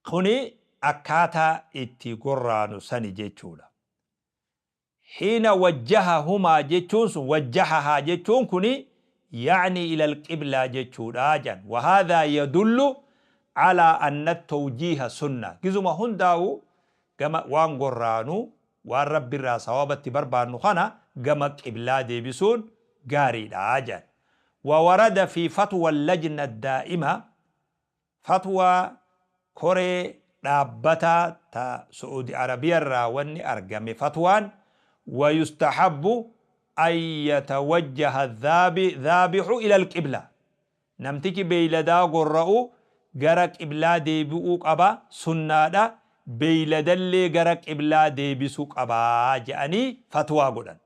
Kuni akkaataa itti gorraanu sani jechuudha. Hiina wajjahahumaa jechuun sun, wajjahahaa jechuun kuni ya'nii ilal qiblaa jechuudha jedhan. Wa haadhaa yadullu alaa anna tawjiiha sunna. Gizuma hundaa'u gama waan gorraanu, waan Rabbi irraa sawaaba itti barbaannu kana gama qiblaa deebisuun gaariidha jedhan. Wa warada fi fatwa lajna daa'ima, Fatwaa koree dhaabbataa ta Su'udi Arabiyarraa wanni argame fatwaan, wa yustahabbu an yatawajjaha dhaabihu ila alqibla, namtichi beeyladaa gorra'u gara qiblaa deebi'uu qaba, sunnaadha, beeyladallee gara qiblaa deebisu qaba je'anii fatwaa godhan.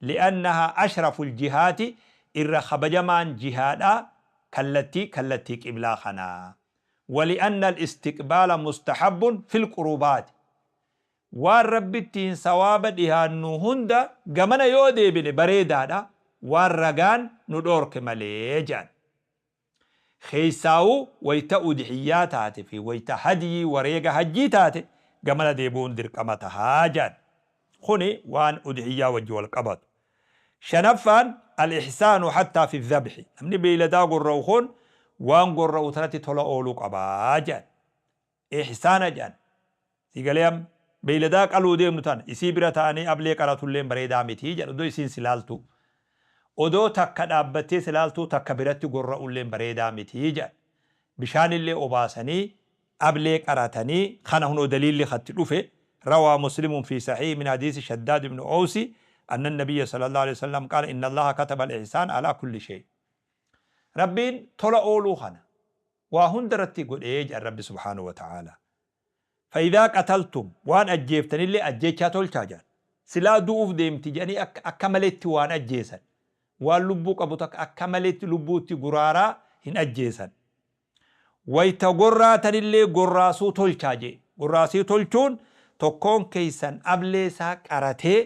Li'annahaa ashraful jihaati, irra kabajamaan jihaadhaa kallattii kallattii qiblaa kana. Wali'annal istiqbaala mustahabbun fil qurubaati, waan Rabbittiin sawaaba dhihaannu hunda gamana yoo deebine bareedaadha, waan ragaan nu dhoorke malee je'an. Keessaawuu wayta udhiyyaa taate fi wayta hadyii wareega hajjii taate gamana deebi'uun dirqama taha jedhan. Kuni waan udhiyyaa wajji wal qabatu. Shanaffaan al-ihsaanu hattaa fi dhabhi. Namni beeyladaa gorra'u kun waan gorra'u tanatti tola ooluu qabaa jedhan. Ihsaana jedhan. Sii galee amma? Beeyladaa qaluu deemnu tana isii bira ta'anii ablee qaratulleen bareedaa miti jedhan odoo isiin si laaltuu. Odoo takka dhaabbattee si laaltuu takka biratti gorra'ulleen bareedaa miti jedhan. Bishaanillee obaasanii ablee qaratanii kana hunoo daliilli katti dhufe rawaa muslimun fi sahiih min hadiisi shaddaad ibnu owsi anna nabiyya sallallahu alaihi wasallam qaala inna allaha kataba al-ihsaan ala kulli shay. Rabbiin tola ooluu kana waa hunda irratti godhee jedhan Rabbi subhaanahu wa ta'aalaa. Fa'idaa qataltum waan ajjeeftanillee ajjeechaa tolchaa jedhan. Silaa du'uuf deemti jedhanii akka akka maletti waan ajjeesan. Waan lubbuu qabu takka akka maletti lubbuutti guraaraa hin ajjeesan. Wayta gorraatanillee gorraasuu tolchaa jedhe. Gorraasii tolchuun tokkoon keessan ablee isaa qaratee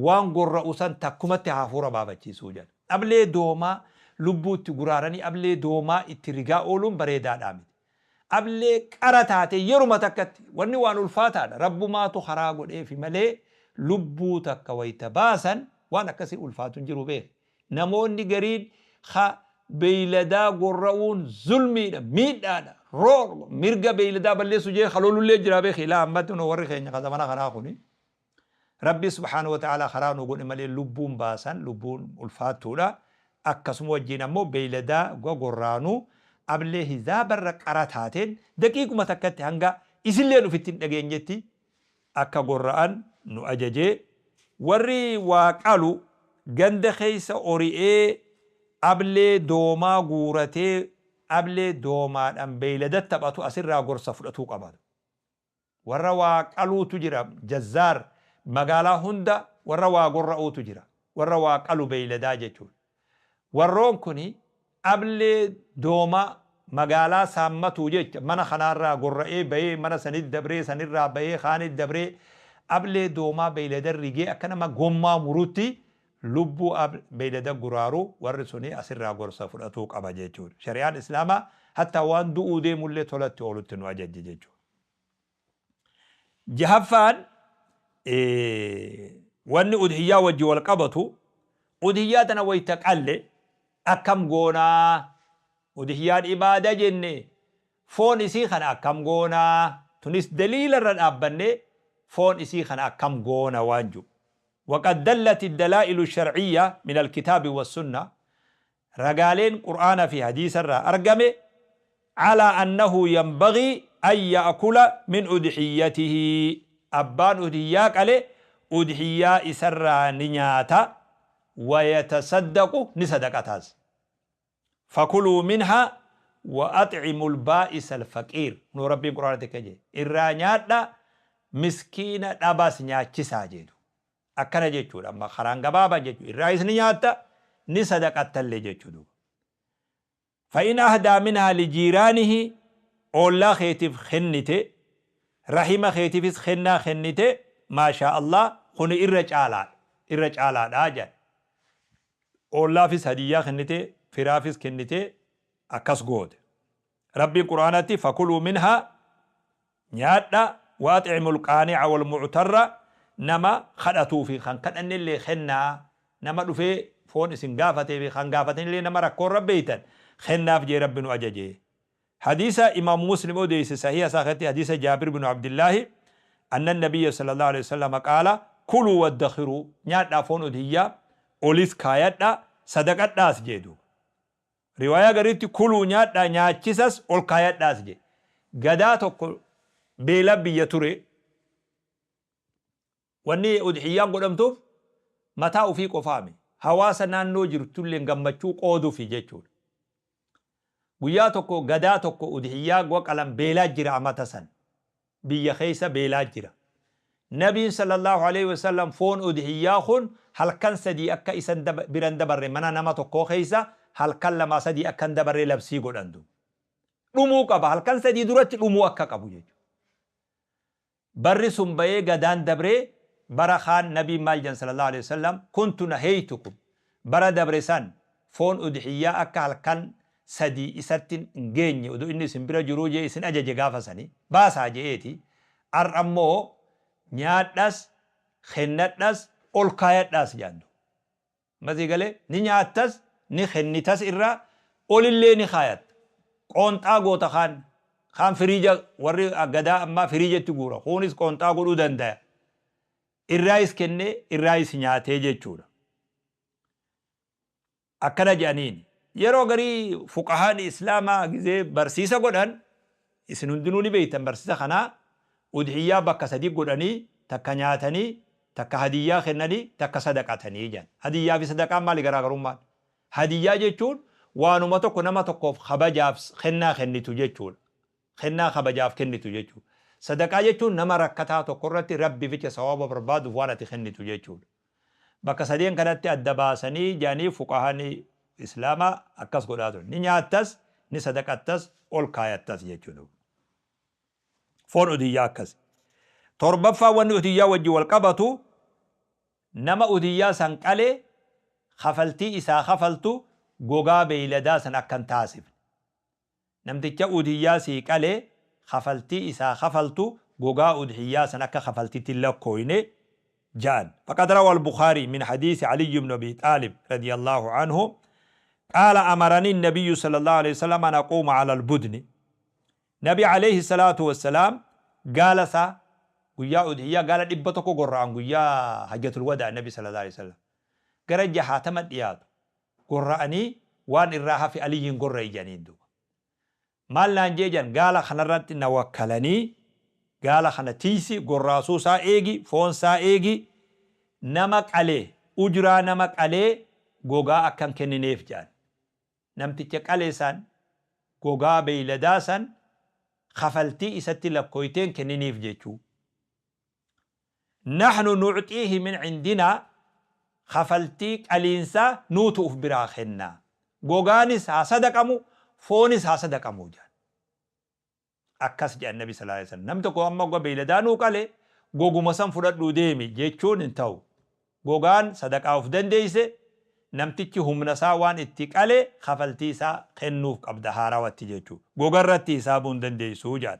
waan gorra'u san takkumatti hafuura baafachiisuu jedha. Ablee doomaa lubbuu itti guraaranii ablee doomaa itti rigaa ooluun bareedaadhaa miti. Ablee qara taate yeruma takkatti wanni waan ulfaataadha. Rabbumaatu karaa godheefi malee lubbuu takka wayta baasan waan akkasii ulfaatu hin jiru beeki. Namoonni gariin ka beeyladaa gorra'uun zulmiidha, miidhaadha, roorro, mirga beeyladaa balleessu jee ka lolullee jira beeki. Ilaa ammatti warri keenya ka zamana kanaa kuni. Rabbi subhaanahu wa ta'aalaa karaa nu godhe malee lubbuun baasan lubbuun ulfaattuudha. Akkasuma wajjiin ammoo beeyladaa gorraanu ablee hizaabarra qara taateen daqiiquma takkatti hanga isilleen ufitti hin dhageenyetti akka gorra'an nu ajajee. Warri waa qalu ganda keessa ori'ee ablee doomaa guuratee ablee doomaadhaan beeylada taphatu asirraa gorsa fudhatuu qaba. Warra waa qaluutu jira, jazzaar, magaalaa hunda warra waa gorra'uutu jira. Warra waa qalu beeyladaa jechuudha. Warroon kuni ablee doomaa magaalaa saammatuu jecha mana kanaarraa gorra'ee bahee mana sanit dabree sanirraa bahee kaanit dabree ablee doomaa beeylada rigee akka nama gommaa murutti lubbuu beeylada guraaru warri suni asirraa gorsa fudhatuu qaba jechuudha. Shari'aan Islaamaa hatta waan du'uu deemullee tolatti oolutti nu ajajje jechuudha. Jahaffaan wanni udhiyyaa wajji wal qabatu udhiyyaa tana wayta qalle akkam goonaa udhiyyaan ibaada jenne foon isii kana akkam goonaa tunis daliila irra dhaabbanne foon isii kana akkam goona waan jiru. وقد دلت الدلائل الشرعية من الكتاب والسنة Ragaaleen Qur'aana fi Hadiisa irraa argame calaa annahu yanbaghii an ya'kula min udhiyyatihi abbaan udhiyyaa qale udhiyyaa isarraa ni nyaata wa yatasaddaqu ni sadaqataas. Fakuluu minhaa wa axcimul baa'isal faqiir kunoo Rabbiin Qur'aanatti akka jedhe irraa nyaadhaa miskiina dhabaas nyaachisaa jedhu. Akkana jechuudha amma karaan gabaabaan jechuudha. Irraayis ni nyaatta ni sadaqattallee jechuudha. Duuba. Fa'in ahdaa minhaa lijiiraanihi oollaa keetiif kennite rahima keetiifis kennaa kennite maashaa Allah kuni irra caalaadha. Irra caalaadha jedhan. Oollaafis hadiyyaa kennite firaafis kennite akkas goote. Rabbiin Qur'aanatti fakuluu minhaa nyaadha wa axcimul qaani'a wal mu'tarra nama kadhatuu fi kan kadhannellee kennaa nama dhufee foon isin gaafatee fi kan gaafatanillee nama rakkoorra beeytan kennaaf jee Rabbi nu ajaje. Hadiisa Imaamu Muslim odeeyse sahiha isaa keessatti hadiisa Jaabir binu Abdillaahi anna nabiyya sallallahu alaihi wasallam qaala kuluu waddakhiruu nyaadhaa foon udhiyyaa olis kaayadhaa sadaqadhaas jee duuba. Riwaayaa gariitti kuluu nyaadhaa nyaachisas ol kaayadhaas jedhe. Gadaa tokko beela biyya ture. Wanni udhiyyaan godhamtuuf mataa ufii qofaami. Hawaasa naannoo jirtulleen gammachuu qoodufi jechuudha. Guyyaa tokko gadaa tokko udhiyyaa qalan beelaa jira amata san. Biyya keessa beelaa jira. Nabiin sallallahu alaihi wasallam foon udhiyyaa kun halkan sadii akka isan bira hin dabarre mana nama tokkoo keessa halkan lamaa sadii akka hin dabarre labsii godhan duuba. Dhumuu qaba halkan sadii duratti dhumuu akka qabu jechuudha. Barri sun bahee gadaan dabree bara kaan nabiin maal jedhan sallallahu alaihi wasallam kuntu naheytukum bara dabre san foon udhiyyaa akka halkan sadii isatti hin geenye oduu inni isin bira jiruu jee isin ajaje gaafa sani baasaa je'eeti ar'a immoo nyaadhas kennadhas ol kaayadhaas jedhan masii galee ni nyaattas ni kennitas irraa olillee ni kaayatta. Qoonxaa goota kaan kaan firiija warri gadaa ammaa firiijatti guura. Kunis qoonxaa godhuu dandaya. Irraayis kennee irraayis nyaatee jechuudha. Akkana jedhaniin. Yeroo garii fuqahaan Islaamaa gizee barsiisa godhan, isin hundinuu ni beektan barsiisa kanaa, udhiyyaa bakka sadii godhanii, takka nyaatanii, takka hadiyyaa kennanii, takka sadaqatanii jedhan. Hadiyyaa fi sadaqaan maali garaagarummaan? Hadiyyaa jechuun waanuma tokko nama tokkoof kabajaaf kennaa kennitu jechuudha. Kennaa kabajaaf kennitu jechuudha. Sadaqaa jechuun nama rakkataa tokko irratti Rabbiif jecha sawaaba barbaaduuf waan ati kennitu jechuudha. Bakka sadeen kanatti adda baasanii jedhanii fuqahaan Islaamaa akkas godhaa turan. Ni nyaattas, ni sadaqattas, ol kaayattas jechuudha. Foon udhiyyaa akkasi. Torbaffaa wanni udhiyyaa wajjin wal qabatu, nama udhiyyaa san qale kafaltii isaa kafaltu gogaa beeyladaa san akka hin taasifne. Namticha udhiyyaa sii qale kafaltii isaa kafaltu gogaa udhiyyaa san akka kafaltitti hin lakkooyne ja'an. Faqad rawa al-Bukhaari min hadiisi Aliyyi ibn Abi Xaalib radiyallahu anhu qaala amarani nabiyyu sallallahu alayhi wasallam an aquuma ala al-budni. Nabi alayhi salaatu wassalaam gaala isaa guyyaa udhiyyaa gaala 100 gorra'an, guyyaa hajjatul wadaa Nabi sallallahu alayhi wasallam gara jahaatama dhiyaatu gorra'anii waan irraa hafe Aliyyiin gorra'i jedhaniin duuba. Maal naan jee jedhan, gaala kanarratti na wakkalanii, gaala kana tiysi, gorraasuu isaa eegi, foon isaa eegi, nama qalee ujraa nama qalee gogaa akka hin kennineef jedhan. Namticha qale san gogaa beeyladaa san kafaltii isatti lakkooyteen kenniniif jechuu. Nahnu nu'xiihi min cindinaa, kafaltii qaliinsaa nuutu uf biraa kenna. Gogaanis haa sadaqamu, foonis haa sadaqamu jedhan. Akkas jedhan Nabi sallallaahu aleyhi wa sallam. Namni tokko amma hogga beeyladaa nuu qale goguma san fudhadhuu deemi jechuun hin ta'u. Gogaan sadaqaa uf dandeeyse, namtichi humna isaa waan itti qale kafaltii isaa kennuuf qabda haarawatti jechuu. Goga irratti hisaabuu hin dandeeysu jedhan.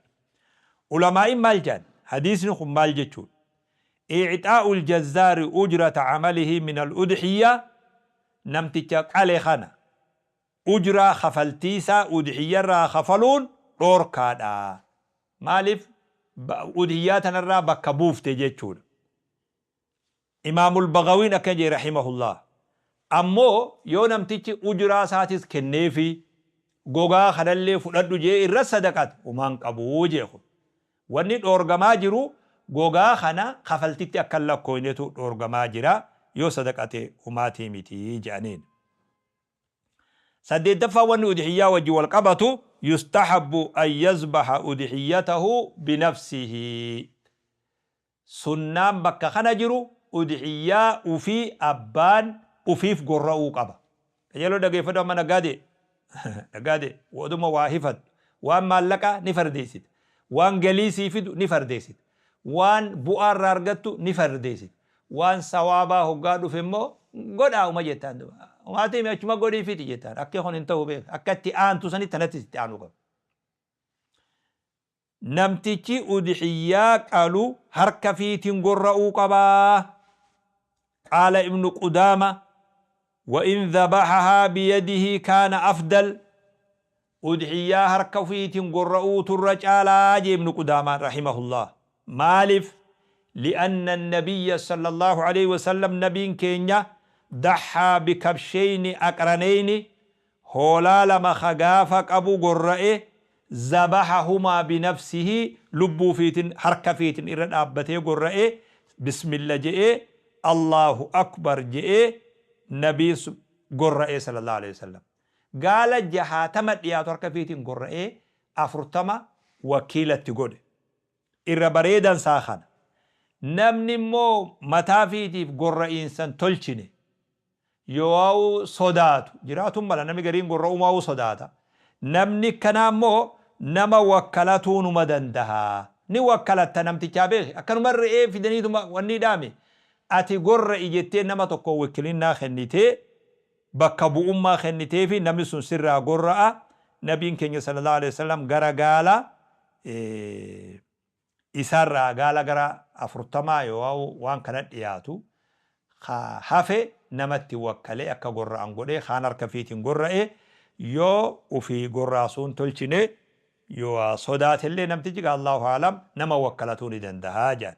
Ulamaa'iin maal jedhan? Hadiisni kun maal jechuudha? I'xaa'ul jazzaari ujrata camalihi minal udhiyyaa, namticha qale kana ujraa kafaltii isaa udhiyya irraa kafaluun dhoorkaadha. Maaliif? Udhiyyaa tanarraa bakka buufte jechuudha. Imaamul Bagawiin akkana jedhe rahimahullah. Ammoo yoo namtichi ujraa isaatis kenneefii gogaa kanallee fudhadhu jedhee irra sadaqate homaa hin qabu jedhe kun. Wanni dhoorgamaa jiru gogaa kana kafaltitti akka hin lakkooynetu dhoorgamaa jira, yoo sadaqate homaatii miti jedhaniin. Saddeettaffaa wanni udhiyyaa wajji wal qabatu, yustahabbu an yazbaha udhiyyatahu binafsihi. Sunnaan bakka kana jiru udhiyyaa ufii abbaan ufiif gorra'uu qaba. Qajeeloo dhageeffadhu amma, naggaadee. Naggaadee oduma waa hifattu. Waan maallaqaa ni fardeessita. Waan galii sii fidu ni fardeessita. Waan bu'aa irraa argattu ni fardeessita. Waan sawaabaa hoggaa dhufe immoo godhaa uma jettaan duba. Umaatii mi achuma godhii fixi jettaan. Akki kun hin ta'u beeka. Akka itti aantu sanitti tanattis itti aanuu qaba. Namtichi udhiyyaa qalu harka fiitiin gorra'uu qaba. Qaala Ibnu Qudaama, Wa in dhabahahaa biyadihi kaana afdal, udhiyyaa harka ufiitiin gorra'uutu irra caalaa jee Ibnu Qudaamaan rahimahullah. Maalif? Li'anna annabiyya sallallahu aleyhi wa sallam, nabiin keenya, daxhaa bikabsheyni aqraneyni, hoolaa lama ka gaafa qabu gorra'e, zabahahumaa binafsihi, lubbuu ufiitin harka ufiitin irra dhaabbatee gorra'e, bismilla je'ee, Allaahu akbar je'ee nabiin gorra'ee sallallahu aleyhi wasallam. Gaala jahaatama dhiyaatu harka ufiitin gorra'ee 40 wakiila itti godhe. Irra bareedan isaa kana. Namni immoo mataa ufiitiif gorra'iinsa hin tolchine, yoo sodaatu jiraatuun mala, namni gariin gorra'umaa'uu sodaata. Namni akkanaa immoo nama wakkalatuu numa dandaha. Ni wakkalatta namtichaa beeki. Akkanuma re'ee fidaniituma wanni dhaame. Ati gorra'i jettee nama tokko wakkilinnaa kennitee, bakka bu'ummaa kenniteefi, namni sun sirraa gorra'a. Nabiin keenya sallallahu alaihi wasallam gara gaala isaarraa gaala gara 40 yoo waan kana dhiyaatu ka hafe namatti wakkalee akka gorra'an godhee, kaan harka fiitiin gorra'e. Yoo ufii gorraasuun tolchine, yoo sodaatellee namtichi, Allahu aalam, nama wakkalatuu ni danda'a jedhan.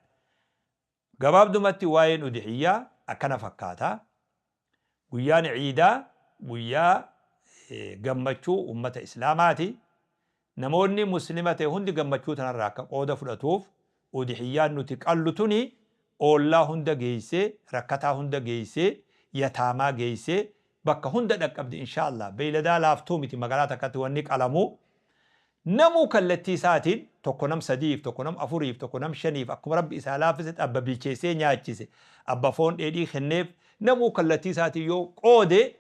Gabaabdumatti waa'een udhiyyaa akkana fakkaata. Guyyaan ciidaa guyyaa gammachuu ummata Islaamaati. Namoonni Muslima ta'e hundi gammachuu tanarraa akka qooda fudhatuuf udhiyyaan nuti qallu tuni oollaa hunda geessee, rakkataa hunda geessee, yataamaa geessee, bakka hunda dhaqqabdi inshaallah. Beeyladaa laaftuu miti magaalaa takkatti wanni qalamu. Namuu kallattii isaatiin tokko nam sadiif, tokko nam afuriif, tokko nam shaniif, akkuma Rabbi isaa laaffise, abba bilcheessee nyaachise, abba foon dheedhii kenneef, namuu kallattii isaatiin yoo qoode,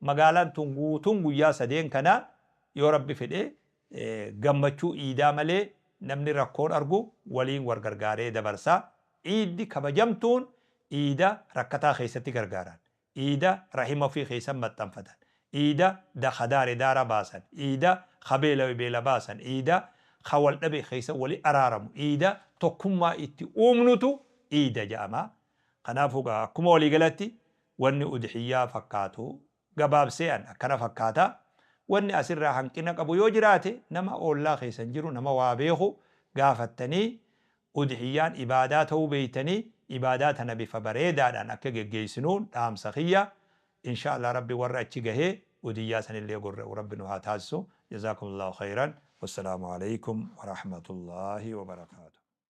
magaalaan tun guutuun guyyaa sadeen kana yoo Rabbi fedhe gammachuu iidaa malee namni rakkoon argu waliin wal gargaaree dabarsa. Iiddi kabajamtuun iida rakkataa keessatti gargaaran, iida rahima ofii keessan maxxanfatan, iida khadaare daara baasan, iida kabeela beela baasan, iida ka wal dhabe keessa wali araaramu, iida tokkummaa itti uumnutu iida jedhama. Kanaafuu akkuma waliigalatti wanni udhiyyaa fakkaatu gabaabsee an akkana fakkaata. Wanni asirraa hanqina qabu yoo jiraate, nama oollaa keessan jiru, nama waa beeku gaafattanii, udhiyyaan ibaadaa ta'uu beeytanii, ibaadaa tana bifa bareedaadhaan akka geggeessinuun dhaamsa kiyya. Insha Allah Rabbi warra achi gahee udhiyyaa sanillee gorra'u Rabbi nu haa taasisu. Jazaakumullahu khayran. Wassalaamu alaikum warahmatullaahi wabarakaatu.